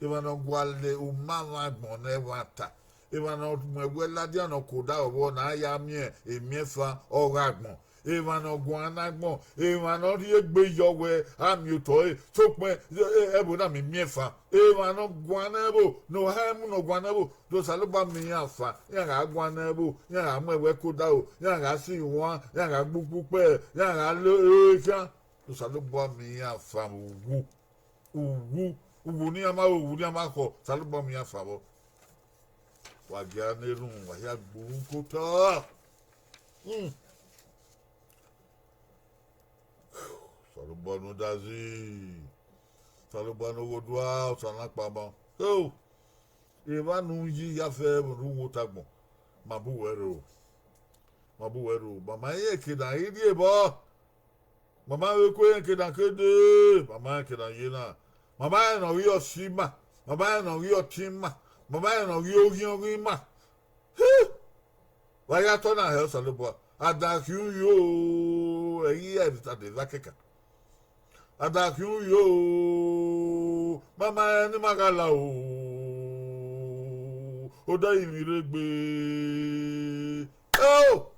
emwa ne ọ gualọ uma vbe agbọn ne ẹmwata, emwa ne ọ mu ẹwẹ ladian ne ọ ke odaro vbọ ne a ya miẹn emiẹnfan ọghe agbọn, emwa ne ọ guan ne agbọn, emwa ne ọ rhie egbe yọ wẹ a miẹn otọ ẹre, sokpan ẹvbo na miẹn emiẹnfan, emwa ne ọ guan ne ẹvbo, ne ọ ha ẹmu ne ọ guan ne ẹvbo, do Osanobua miẹn iran fan, iran gha guan ne ẹvbo, iran gha mu ẹwẹ ke odaro, iran gha si iwan, iran gha gbe ukpukpẹ, iran gha lo ekhian. Osanobua miẹn iran fan vbe uwu, uwu, uwu ne iran ma ru, uwu ne iran ma khọ, Osanobua miẹn iran fan vbọ. Wa gia ne erhunmwu, wa hia gbe uru ke otọ. Hmm. Osanobua ne udazi, Osanobua ne oghodua, Osa ne akpama. Oh, evba ne u yi ya fẹ vbe ne u wo otagbọn, ma bu wẹ rre o, ma bu wẹ rre o, ma ma rẹn eke ne a i rhie vbọ. Ma ma vbe ku ẹre ke na ke dee, ma ma rẹn eke ne a ye na. Ma ma rẹn ne ọ ghi ọse ima, ma ma rẹn ne ọ ghi ọtẹn ima, ma ma rẹn ne ọ ghi oghian ọghe ima. Hi! Wa ya tọ na hẹ Osanobua, a da khian uyi o, ẹ i ya emwi ta de va kẹkan. A da khian uyi o, ma ma rẹn ne ima gha la o, odẹ rinmwi rre egbe. Eo!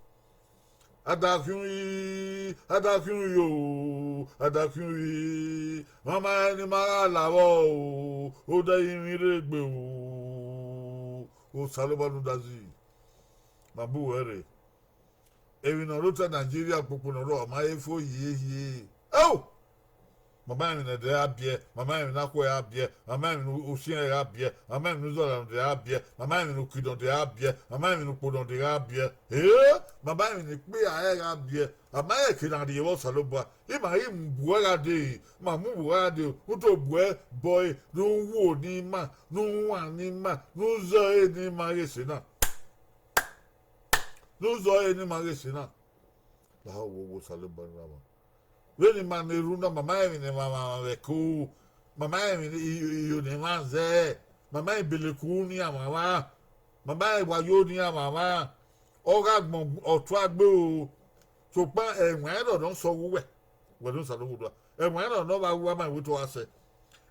A da khian uyi, a da khian uyi o, a da khian uyi, ma ma rẹn ne ima gha la vbọ o, odẹ rinmwi rre egbe o, Osanobua ne udazi, ma bu wẹ rre. Emwi ne ọ rre otọ Nigeria kpokpo ne ọ rrọọ, ọ ma he fo hiehiere. Eo! Ma ma rẹn emwi ne ẹdẹ ra biẹ, ma ma rẹn emwi ne akhuẹ ra biẹ, ma ma rẹn emwi ne usiẹn gha biẹ, ma ma rẹn emwi ne uzọla rhunmwuda ra biẹ, ma ma rẹn emwi ne okidọnde ra biẹ, ma ma rẹn emwi ne ukpodọnde gha biẹ. Ee, ma ma rẹn emwi ne ikpia ẹre gha biẹ. A ma rẹn eke ne a rhie vbọ Osanobua, ima ghi mu bu ẹre gha dee, ma mu bu ẹre gha dee, u do bu ẹre bọ ẹre, ne u wo ne ima, ne u wan ne ima, ne u zẹ ẹre ne ima ghe sẹ na. Ne u zẹ ẹre ne ima ghe sẹ na. Lahọ wo wo Osanobua ne u ra mwa. Vbene ima ne erhunmwu na, ma ma rẹn emwi ne emwa mwamwa vbe ẹko, ma ma rẹn emwi ne iyo ne emwa zẹ, ma ma rẹn ibeleku ne iran mwamwa, ma ma rẹn wayo ne iran mwamwa, ọ gha gbọn ọtuagbe o, sokpan ẹwaẹn rọ ne ọ sẹ ọghe uwẹ, wẹ ne Osanobua, ẹwaẹn rọ ne ọ vba ru uwa ma wẹ otọ gha sẹ.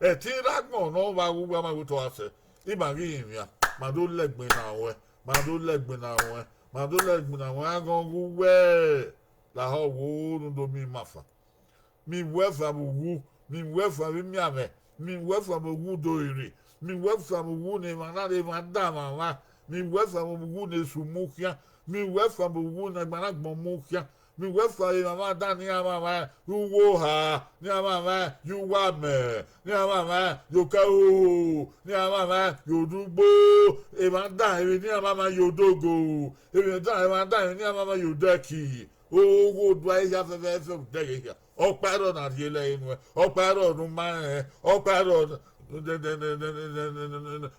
Ẹtin rre agbọn ne ọ vba ru uwa ma wẹ otọ gha sẹ. Ima ghi rinmwian, ma do lẹgbin na ruẹn, ma do lẹgbin na ruẹn, ma do lẹgbin na ruẹn aghọn ọghe uwẹ. Lahọ wo ne u do miẹn ima fan. Miẹn uwẹ fan vbe uwu, miẹn uwẹ fan vbe imianmwẹ, miẹn uwẹ fan vbe uwu do rere, miẹn uwẹ fan vbe uwu ne emwa na rre emwa da mwamwa, miẹn uwẹ fan vbe uwu ne esu mu khian, miẹn uwẹ fan vbe uwu ne agbọn na agbọn mu khian, miẹn uwẹ fan vbe emwa mwa dan ne iran mwamwa ye uwu oha, ne iran mwamwa ye uwu amẹ, ne iran mwamwa ye okẹ hoho, ne iran mwamwa ye odugbo, emwa dan emwi ne iran mwamwa ye odogo, emwi dan emwa dan emwi ne iran mwamwa ye odẹki. Ogho odua hia fẹfẹfẹ, odẹ ghe hia. Ọkpa ẹrọ na rhie lẹ nuẹn, ọkpa ẹrọ ne u ma rẹn, ọkpa ẹrọ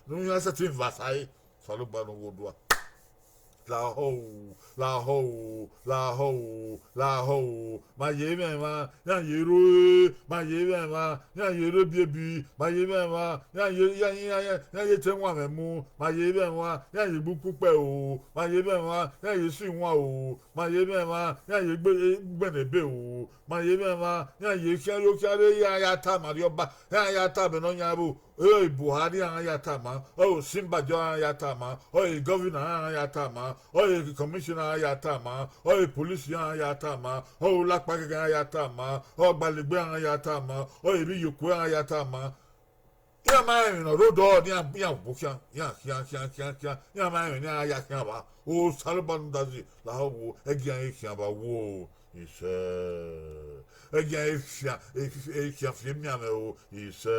ne u yan sẹtin va sare. Osanobua ne oghodua. Lahọ o, lahọ o, lahọ o, lahọ o. Ma ye mwẹ emwa, iran ye rre, ma ye mwẹ emwa, iran ye rre ebiebi, ma ye mwẹ emwa, iran ye, iran, iran, iran, iran ye te ẹwaẹn mwẹ mu, ma ye mwẹ emwa, iran ye gbe ukpukpẹ o, ma ye mwẹ emwa, iran ye si iwan o, ma ye mwẹ emwa, iran ye gbe, gbẹnnẹ ebe o, ma ye mwẹ emwa, iran ye khian yo khian rre, iran ya tama rrie ọba, iran ya tama ne ọ yan ẹvbo, ọre Buhari iran ya tama, ọre Osinbajo iran ya tama, ọre governor iran ya tama, ọre commissioner iran ya tama, ọre police iran ya tama, ọre olakpa gẹgẹ iran ya tama, ọre ọgbalegbe iran ya tama, ọre ivbi iyoko iran ya tama. Iran ma rẹn emwi ne ọ rre odọ ne iran, iran gbo khian, iran khian khian khian khian, iran ma rẹn emwi ne iran ya khian vba. Osanobua rhunmwuda zẹ lahọ wo, ẹgie iran ghi khian vba wo, isẹ. Ẹgie iran ghi khian, e, e, khian fi emianmwẹ ro, isẹ.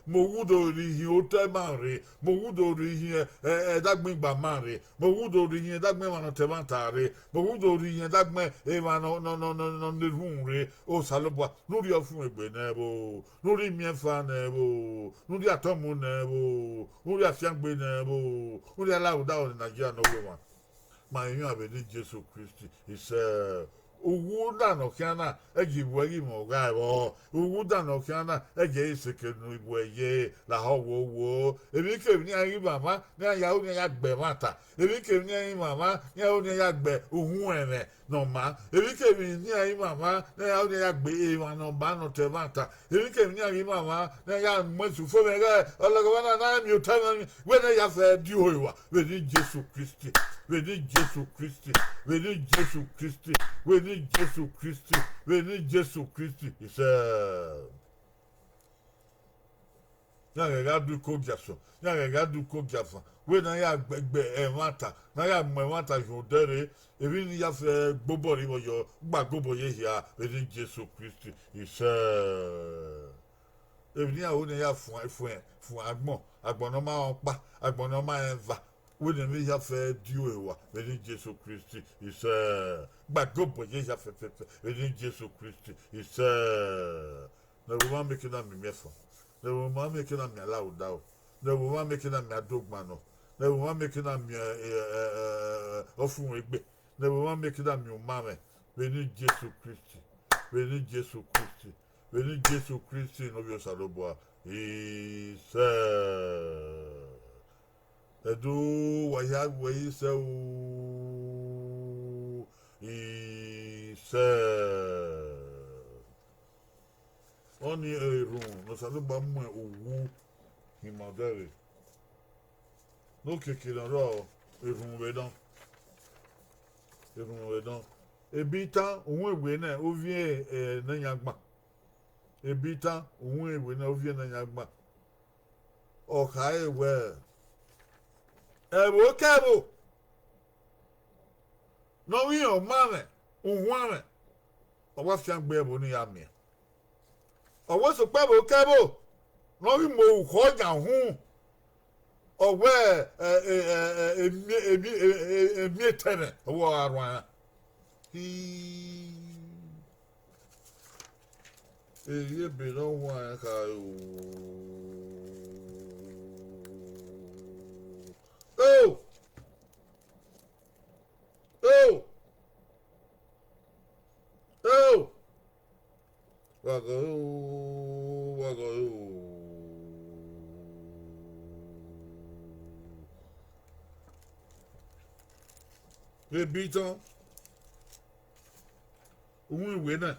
Mẹ oghudo rhie ihin otọ ima rre, mẹ oghudo rhie ihin, ẹ, ẹ, ẹdagbọn igba ima rre, mẹ oghudo rhie ihin ẹdagbọn emwa ne ọ ta ẹmwata rre, mẹ oghudo rhie ihin ẹdagbọn emwa ne ọ, ne ọ, ne ọ, ne ọ, ne ọ na erhunmwu rre, Osanobua, ne u rhie ọfumwegbe nẹ vbo, ne u rhie imiẹnfan nẹ vbo, ne u rhie atọmwu nẹ vbo, ne u rhie afiangbe nẹ vbo, ne u rhie alauda ne Nigeria ne ọ wu emwa. Ma emwi vbe ne Jesu Kristi, isẹ. Uwu na ne ọ khian na, ẹgie iwẹ ghi mwẹ ọghae vbọ. Uwu na ne ọ khian na, ẹgie ẹ i seke ne iwẹ ye lahọ wowo. Emwikemwi ne iran ghi mwamwa, ne iran ya ru ne iran ya gbe ẹmwata. Emwikemwi ne iran ghi mwamwa, ne iran ru ne iran ya gbe uhuẹnmwẹ ne ọ maa. Emwikemwi ne iran ghi mwamwa, ne iran ru ne iran ya gbe emwa ne ọ maa ne ọ ta ẹmwata. Emwikemwi ne iran ghi mwamwa, ne iran ya mu ẹse ufomwẹ ghe ọlọghọmwa na, ne a miẹn otọ mwẹ, wẹ ne ya fẹ di oruẹ vbe eni Jesu Kristi, vbe eni Jesu Kristi, vbe eni Jesu Kristi, vbe eni Jesu Kristi, vbe eni Jesu Kristi, isẹ. Iran ghẹ gha du iko giason, iran ghẹ gha du iko giafan, wẹ ne a ya gbe, gbe ẹmwata, ne a ya mu ẹmwata hin odẹ rre, emwi ne ya fẹ gbe obọ rre vbọ yọ, gba gbe obọ ye hia vbe eni Jesu Kristi, isẹ. Emwi ne iran ru ne ya fuẹn, fuẹn, fuẹn agbọn, agbọn ne ọ ma rẹn ọkpa, agbọn ne ọ ma rẹn eva, wẹ ne emwi hia fẹ di oruẹ vbe eni Jesu Kristi, isẹ. Gba gbe obọ ye hia fẹfẹfẹ vbe eni Jesu Kristi, isẹ. Ne ẹvbo mwa miẹn eke na miẹn imiẹnfan, ne ẹvbo mwa miẹn eke na miẹn alauda, ne ẹvbo mwa miẹn eke na miẹn adogban nọ, ne ẹvbo mwa miẹn eke na miẹn, ẹ, ẹ, ẹ, ọfumwegbe, ne ẹvbo mwa miẹn eke na miẹn umamwẹ, vbe eni Jesu Kristi, vbe eni Jesu Kristi, vbe eni Jesu Kristi ne Ovbi Osanobua, isẹ. Ẹdẹ wa hia wẹ isẹ o, isẹ. Ọnii erhunmwu ne Osanobua mu uwu hin ima odẹ ẹre. Ne okiekie ne ọ rrọọ, erhunmwu vbe nọ. Erhunmwu vbe nọ. Ebitan uhunmwu iwẹ nẹ, ovbi, ẹ, ne yan gban. Ebitan uhunmwu iwẹ nẹ, ovbi ne yan gban. Ọ khare wẹẹ, ẹvbo kẹvbo ne ọ ghi rẹn ọmamwẹ, uhuanmwẹ, ọ wa fiangbe ẹvbo ne iran miẹn. Ọ wẹẹ sokpan ẹvbo kẹvbo ne ọ ghi mu orukhọ yan uhunmwu, ọ wẹẹ, ẹ, ẹ, ẹ, ẹ, emi-, emi-, ẹ, ẹ, emiẹn etẹmwẹ ọ wẹẹ ọ ra rhuan iran. Erriọ ebe ne ọ huanrẹn khare o. O! O! O! Wa gọ o, wa gọ o. Vbe ebitan, uhunmwu iwẹ na,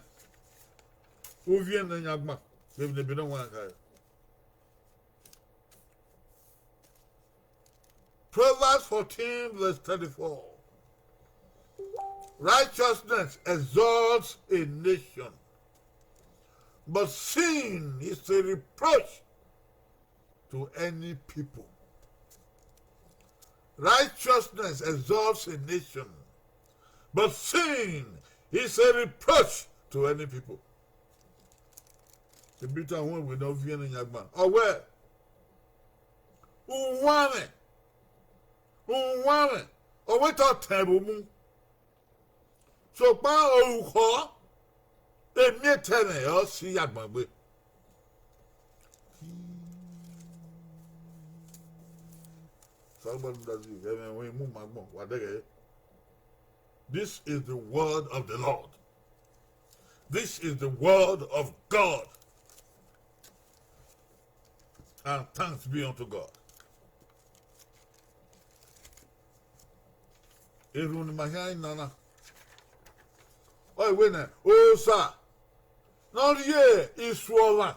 ovbi ne yan gban, vbene ebe ne ọ huanrẹn khare. Proverbs fourteen, verse thirty-four. Righteousness exalts a nation, but sin is a reproach to any people. Righteousness exalts a nation, but sin is a reproach to any people. Ebitan, uhunmwu iwẹ ne ovbi ne yan gban. Ọ wẹẹ, uhuanmwẹ, uhuanmwẹ, ọ wẹẹ te ọ tẹn ẹvbo mu. Sokpan orukhọ, emiẹn etẹmwẹ ọ si ya agbọn egbe. Osanobua rhunmwuda zẹ, ẹmwẹ ruẹn mu ma agbọn, wa dẹghẹ. This is the word of the Lord. This is the word of God. And thanks be unto God. Erhunmwu ne ima khian na na, ọ wẹẹ nẹ, Osa ne ọ rhie isu ọmwa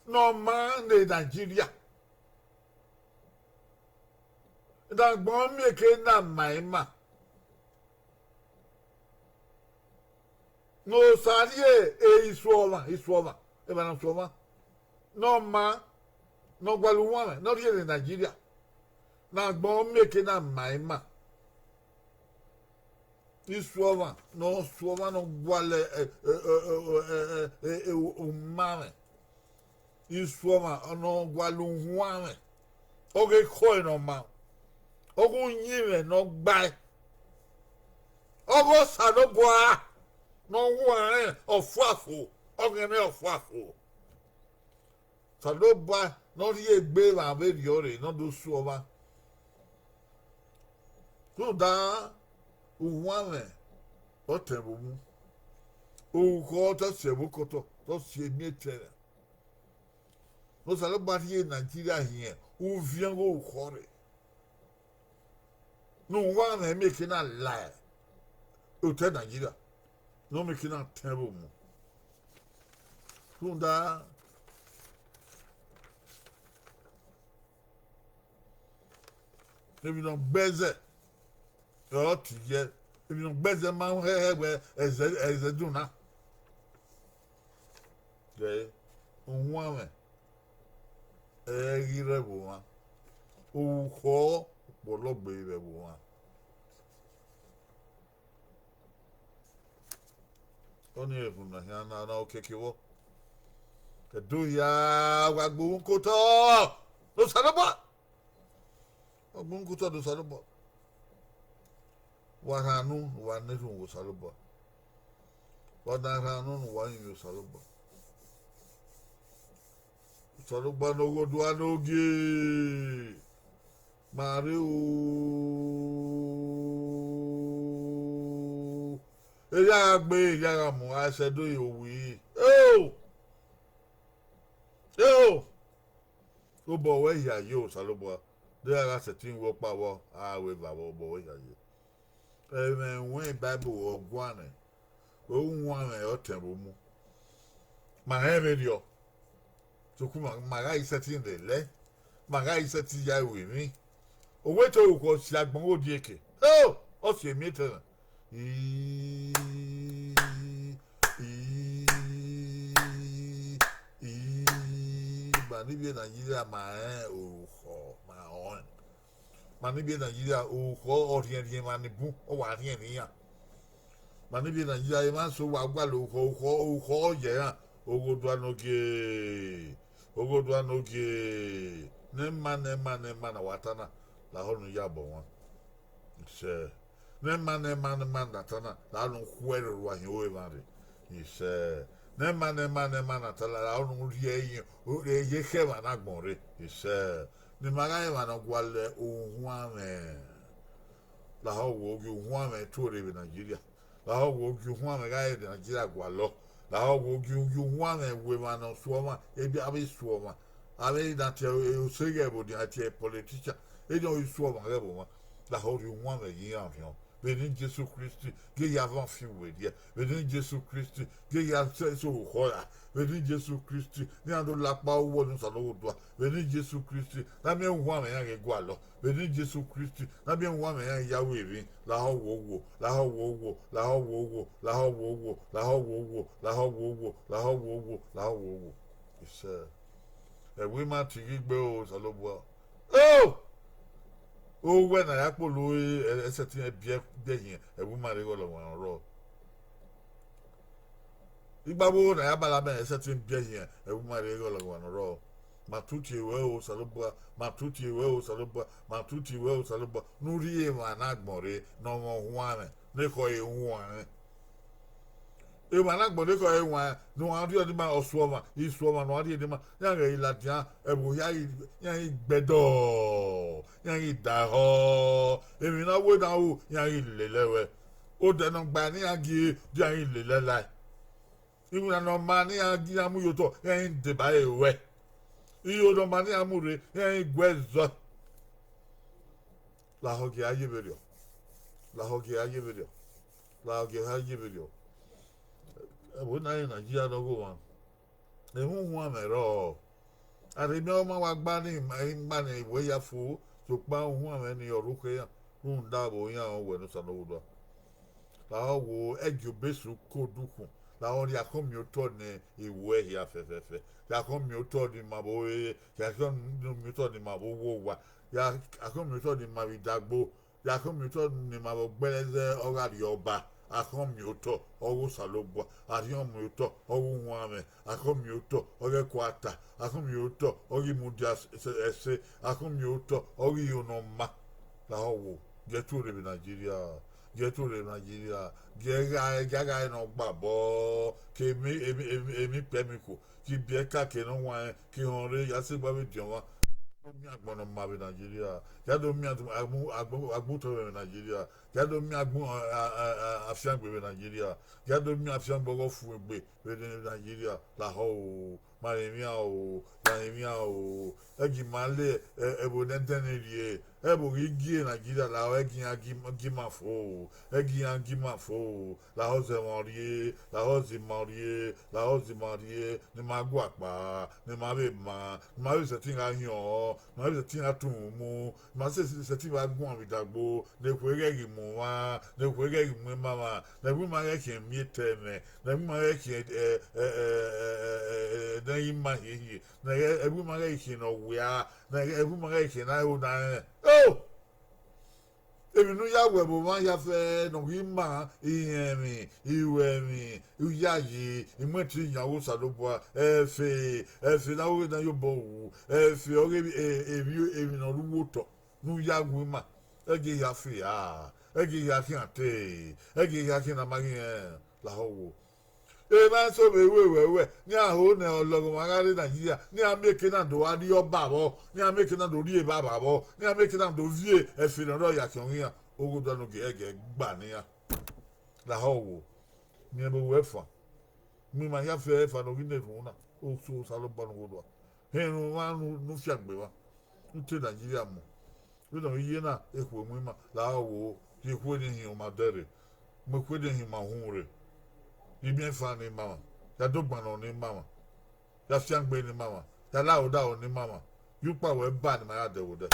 ne ọ maa ne Nigeria, ne agbọn miẹn eke na ma ima. Ne Osa rhie isu ọmwa, isu ọmwa, emwa ne ọ su ọmwa. ne ọ ma, ne ọ gualọ uwanmwẹ ne ọ rhie ne Nigeria, ne agbọn mieke na ma ima. Isuọmwa ne ọ suọmwa ne ọ gualọ umanmwẹ, isuọmwa ne ọ gualọ uwanmwẹ, ọghe ekhọe ne ọ ma, ọghe uyinmwẹ ne ọ gbae, ọghe Osanobua ne ọ huanrẹn ọfuafo, ọghẹnmwẹ ọfuafo. Osanobua ne ọ rhie egbe emwa vberriọ rre ne ọ do suọmwa. Rhunmwuda uwanmwẹ ọ tẹn vbe omu, orukhọ te ọ si ẹvbo okotọ, te ọ si emiẹtẹn. Ne Osanobua rhie Nigeria hin uviẹn ọghe orukhọ rre. Ne uwanmwẹ mieke na la otọ Nigeria, ne ọ mieke na tẹn vbe omu. Rhunmwuda emwi ne ọ gbẹzẹ ọre ọ tie, emwi ne ọ gbẹzẹ ma hẹhẹ wẹ ẹzẹ, ẹzẹ dun na. Uwanmwẹ ẹ i ghi rre ẹvbo mwa, orukhọ kpọlọ gbe vbe ẹvbo mwa. Ọnii rhunmwuda khian na, na okiekie vbọ. Ẹdo hia wa gbe uhunmwu ke otọ ne Osanobua, wa gbe uhunmwu ke otọ ne Osanobua. Wa rhan unu ne uwa na erhunmwu vbe Osanobua, wa na rhan unu ne uwa rinmwian Osanobua. Osanobua ne Ọghodua ne ogie, ma rre o, erha gha gbe, erha gha mu, a sẹ do ye owi. Eo! Eo! Obọ wẹ hia ye Osanobua, de a gha sẹtin ru ọkpa vbọ, a ru eva vbọ, obọ wẹ hia ye. Ẹmwẹ ẹwaẹn Bible ọ guan nẹ, uwanmwẹ ọ tẹn vbe omu. Ma rẹn vberriọ, sokpan ma, ma gha i sẹtin lele, ma gha i sẹtin ya ru emwi. Owẹ te orukhọ si agbọn ghe odieke, ọ si emiẹtẹn na. I, i, i, ma ni vbe Nigeria ma rẹn orukhọ, ma rẹn. Ma ni vbe Nigeria, orukhọ ọ rhiẹnrhiẹn emwa ni bun, ọ wa rhiẹnrhiẹn iran. Ma ni vbe Nigeria, emwa so wa gualọ orukhọ, orukhọ, orukhọ ọ yẹ iran. Ọghodua ne ogie, Ọghodua ne ogie, ne ima, ne ima, ne ima ne a wa ta na, lahọ ne u ya bọ mwa. Isẹ. Ne ima, ne ima, ne ima ne a ta na, lahọ ne u khuẹrhẹ orhu ahiẹn oro emwa rre. Isẹ. Ne ima, ne ima, ne ima ne a ta na, lahọ ne u rhie ẹre ye khẹ emwa ne agbọn rre. Isẹ. Ne ima gha re emwa ne ọ gualọ uwanmwẹ. Lahọ wo gie uwanmwẹ tuorre vbe Nigeria. Lahọ wo gie uwanmwẹ gha re Nigeria gualọ. Lahọ wo gie, gie uwanmwẹ wo emwa ne ọ suọmwa, ebia avbe suọmwa. Avbe na tie oseghe ẹvbo nian tie politician, eni ọ ghi suọmwa ghẹ vbe mwa. Lahọ rhie uwanmwẹ ye iran orhiọn. Vbe eni Jesu Kristi, gie ya van fi werriẹ. Vbe eni Jesu Kristi, gie ya sẹ eso orukhọ ra. Vbe eni Jesu Kristi, ne iran do la ọkpa uwu ne Osanobua. Vbe eni Jesu Kristi, ne a miẹn uwanmwẹ iran ghe gualọ. Vbe eni Jesu Kristi, ne a miẹn uwanmwẹ iran ya ru emwi. Lahọ wo wo, lahọ wo wo, lahọ wo wo, lahọ wo wo, lahọ wo wo, lahọ wo wo, lahọ wo wo, lahọ wo wo. Isẹ. Ẹvbo ima tighi gbe o, Osanobua. O! Owẹ ne a ya kpolo ẹre, ẹsẹtin biẹ, biẹ hin ẹvbo ima rre igholọ ọmwa ne ọ rrọọ. Igbavbo ne a ya bala mẹ ẹsẹtin biẹ hin ẹvbo ima rre igholọ ọmwa ne ọ rrọọ. Ma tutie ruẹ o, Osanobua, ma tutie ruẹ o, Osanobua, ma tutie ruẹ o, Osanobua, ne u rhie emwa ne agbọn rre ne ọ mwẹ uwanmwẹ, ne ekhọe huanrẹn. Emwa ne agbọn ne ekhọe huanrẹn, ne uwa rhie ọdima, ọsuọmwa, isuọmwa ne uwa rhie ọdima, iran ghẹ i ladian, ẹvbo hia ghi, iran ghi gbẹdọ, iran ghi daehọ, emwi ne a wẹ ne a ru, iran ghi lele ẹe ruẹ. Odẹ ne ọ gbae ne iran gie, iran ghi lele ẹe lae. Iwinna ne ọ maa ne iran gie iran mu ye otọ, iran ghi deba ẹre ruẹ. Iro ne ọ maa ne iran mu rre, iran ghi gu ẹe zọ. Lahọ gie a ye vberriọ. Lahọ gie a ye vberriọ. Lahọ gie a ye vberriọ. Ẹvbo na rẹn Nigeria ne ọ ghe mwa. Emwa uwanmwẹ rrọọ. Aremẹ ọ ma wa gba ne ima, ima ne wẹ ya fo, sokpan uwanmwẹ nii ọ rre ukhe iran, rhunmwuda vbe iran wẹ ne Osanobua. Lahọ wo, ẹgie obesu ke odukhunmwu, Lahọ rhie akhọnmiotọ ne iwẹ hia fẹfẹfẹ, rhie akhọnmiotọ ne ima vbe ore, rhie akhọnmiotọ ne ima vbe owa owa, rhie akhọnmiotọ ne ima vbe idagbo, rhie akhọnmiotọ ne ima vbe ọgbẹrẹzẹ ọghe Arriọba. Akhọnmiotọ ọghe Osanobua, akhọnmiotọ ọghe uwanmwẹ, akhọnmiotọ ọghe ẹkuata, akhọnmiotọ ọghe imudia ẹse, akhọnmiotọ ọghe iro ne ọ ma. Lahọ wo, gie ẹre tuorre vbe Nigeria, gie ẹre tuorre vbe Nigeria, gie gha, gie a gha re ne ọ gba obọ, ke emwi, emwi, emwi, emwi ikpẹmwẹ ikhuo, ke ibiẹka, ke ne ọ wanrẹn, ke ehọnrẹn, ya sẹ egbe avbe ediọn mwa. Do miẹn agbọn ne ọ ma vbe Nigeria, ya do miẹn agbọn, agbọn, agbọn otọ vbe Nigeria, ya do miẹn agbọn, a, a, a, afiangbe vbe Nigeria, ya do miẹn afiangbe ọghe ọfumwegbe vbe Nigeria. Lahọ o, ma rẹn emwi aro, ma rẹn emwi aro, ẹgie ima le ẹvbo ne ẹdẹnẹrriẹ, ẹvbo ghi gie Nigeria lahọ, ẹgie iran gie ima fo, ẹgie iran gie ima fo. Lahọ zẹ emwa rrie, lahọ zẹ ima rrie, lahọ zẹ ima rrie, ne ima guakpa, ne ima vbe ma, ne ima vbe sẹtin gha hiọn, ne ima vbe sẹtin gha tọn uhunmwu, ne ima sẹtin vbe guan vbe idagbo, ne ekhue ghẹ ghi mu mwa, ne ekhue ghẹ ghi mu ima mwa, ne ẹvbo ima ghẹ khian miẹn etẹmwẹ, ne ẹvbo ima ghẹ khian, ne ẹ i ma hiehie, ne ẹvbo ima ghẹ khian ne ọ wia, ne ẹvbo ima ghẹ khian ne a ho ne a rẹn. O, emwi ne u ya wẹ vbe omwa hia fẹ ne ọ ghi ma, irẹnmwi, iruẹmwi, iyayi, imuẹntin yan ọghe Osanobua, ẹfe, ẹfe ne avbe ọghe ne a ye obọ ru, ẹfe ọghe emwi, emwi ne ọ rre uwu otọ ne u ya gu ima, ẹgie hia fe ra, ẹgie hia khian te, ẹgie hia khian ne a ma ghi rẹn. Lahọ wo. Emwa eso vbe ru ewẹwẹ ne iran ho ne ọlọghọmwa gha rre Nigeria, ne iran mieke na do gha rrie ọba vbọ, ne iran mieke na do rrie evbavba vbọ, ne iran mieke na do viọ ẹfe ne ọ rrọọ ya khian ọghe iran, oghodua ne ogie ẹghẹ gba ne iran. Lahọ wo, miẹn vbe uwẹ fan, mu ima hia fẹ ẹfa ne ọ ghi na erhunmwu na, Osanobua ne ughodua, rẹn erhunmwu mwa ne u fiangbe mwa, ne u te Nigeria mu. Vbene ọ ghi ye na, ekhue mu ima, lahọ wo, rhie ekhue ne hin ọmwa dẹrre, mu ekhue ne hin ọmwa uhunmwu rre, imiẹnfan ne ima mwa, ya dogban nọ ne ima mwa, ya fiangbe ne ima mwa, ya la odaro ne ima mwa, ya ukpawẹ ba ne ima ya dẹ vbe odẹ.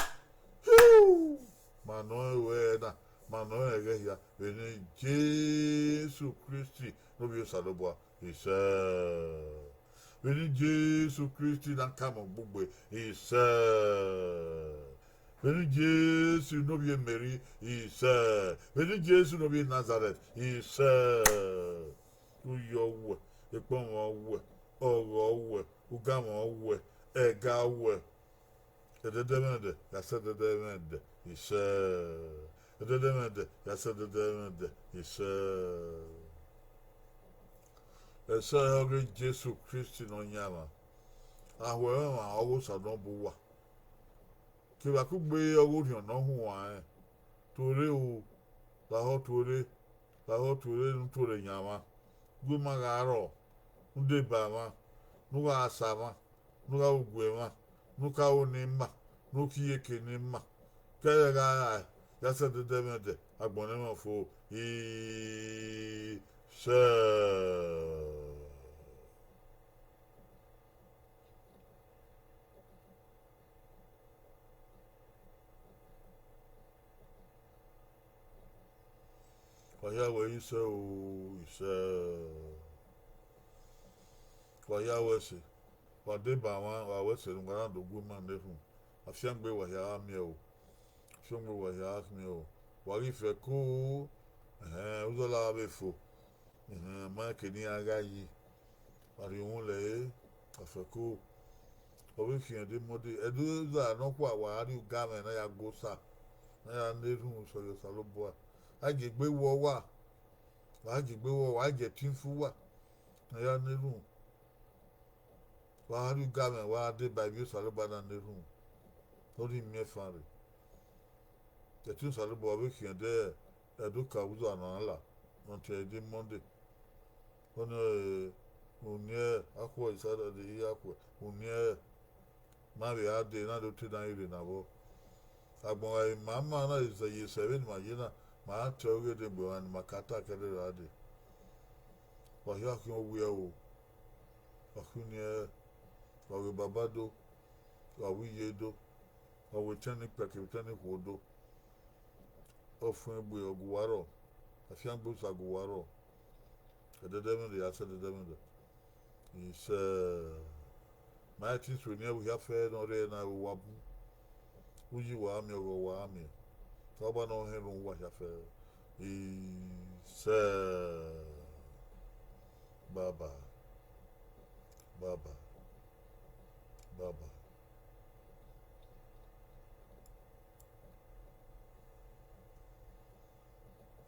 Ma nọ rẹn ruẹ na, ma nọ rẹn ẹghẹ hia, vbe eni Jesu Kristi ne ovbi Osanobua, isẹ. Vbe eni Jesu Kristi ne a tama ugbugbe, isẹ. Vbe eni Jesu ne ovbi Meri, isẹ. Vbe eni Jesu ne ovbi Nazarẹt, isẹ. Uyi ọ wẹ, ekpọnmwẹ ọ wẹ, ọghọ ọ wẹ, ugamwẹ ọ wẹ, ẹga ọ wẹ. Ẹdẹdẹmwẹdẹ ya sẹ ẹdẹdẹmwẹdẹ, isẹ. Ẹdẹdẹmwẹdẹ ya sẹ ẹdẹdẹmwẹdẹ, isẹ. Ẹsẹ ọghe Jesu Kristi Nọyaẹnmwa, aho ẹmwẹ ọghe Osanobua uwa, kevbe akugbe ọghe Orhiọn Ne Ọ Huanrẹn, tuorre o, lahọ tuorre, lahọ tuorre ne u tuorre yan mwa, gu ima gha rrọọ, ne u deba mwa, ne u gha sa mwa, ne u gha ru ugue mwa, ne u ka ru ne ima, ne u ka iyeke ne ima, ke ẹghẹ gha rae, ya sẹ ẹdẹdẹmwẹdẹ agbọn ne ẹmwẹ fo, isẹ. Wa hia wẹ isẹ o, isẹ. Wa hia wẹ ẹse, wa deba mwa, wa wẹ ẹse ne uwa na do gu ima ne erhunmwu. Afiangbe wa hia gha miẹn o, afiangbe wa hia gha miẹn o. Wa ghi fẹko, ẹhẹn, uzọla vbe fo, ẹhẹn, ma rẹn eke ne iran gha yi. Wa rhie uhunmwu lẹre, wa fẹko. Ọ vbe khian de Monday, ẹdẹ uza nọkhua wa gha rrie ugamwẹ ne a ya gu Osa, ne a ya na erhunmwu sẹ ye Osanobua. A gie egbe wọ uwa, wa gie egbe wọ, wa gie ẹtin fu uwa, ne a ya na erhunmwu. Wa gha rrie ugamwẹ, wa gha deba ivbi Osanobua na na erhunmwu, ne ọ rhie imiẹnfan rre. Ẹtin Osanobua vbe khian de ẹdẹ uka vbe uza ne a la, ne ọ tie ẹre de Monday. Ọnii ọre uniẹn akhuẹ Saturday, iyakhuẹ uniẹn ma vbe gha dee na do te na ghi rre ne a vbọ. Agbọn gha re ma ma na ye sẹ vbene ima ye na, ma ra tie ọghe edegbe mwa ne ima ka ta kẹrẹ ra dee. Wa hia khian owiẹ o, wa khian uniẹn, wa ghe baba do, wa gu iye do, wa gu etẹn ni kpẹ kevbe etẹn ni khuo do. Ọfumwegbe ọ gu uwa rrọọ, afiangbe Osa gu uwa rrọọ. Ẹdẹdẹmwẹdẹ ya sẹ ẹdẹdẹmwẹdẹ. Isẹ. Ma i te suẹn enian vbe hia fẹ ne ọ rre na vbe owa bun. Uyi wa miẹn, ọghọ wa miẹn. Te ọ ba ne ọ họn ẹmwẹ uwa hia fẹ. Isẹ. Baba. Baba. Baba.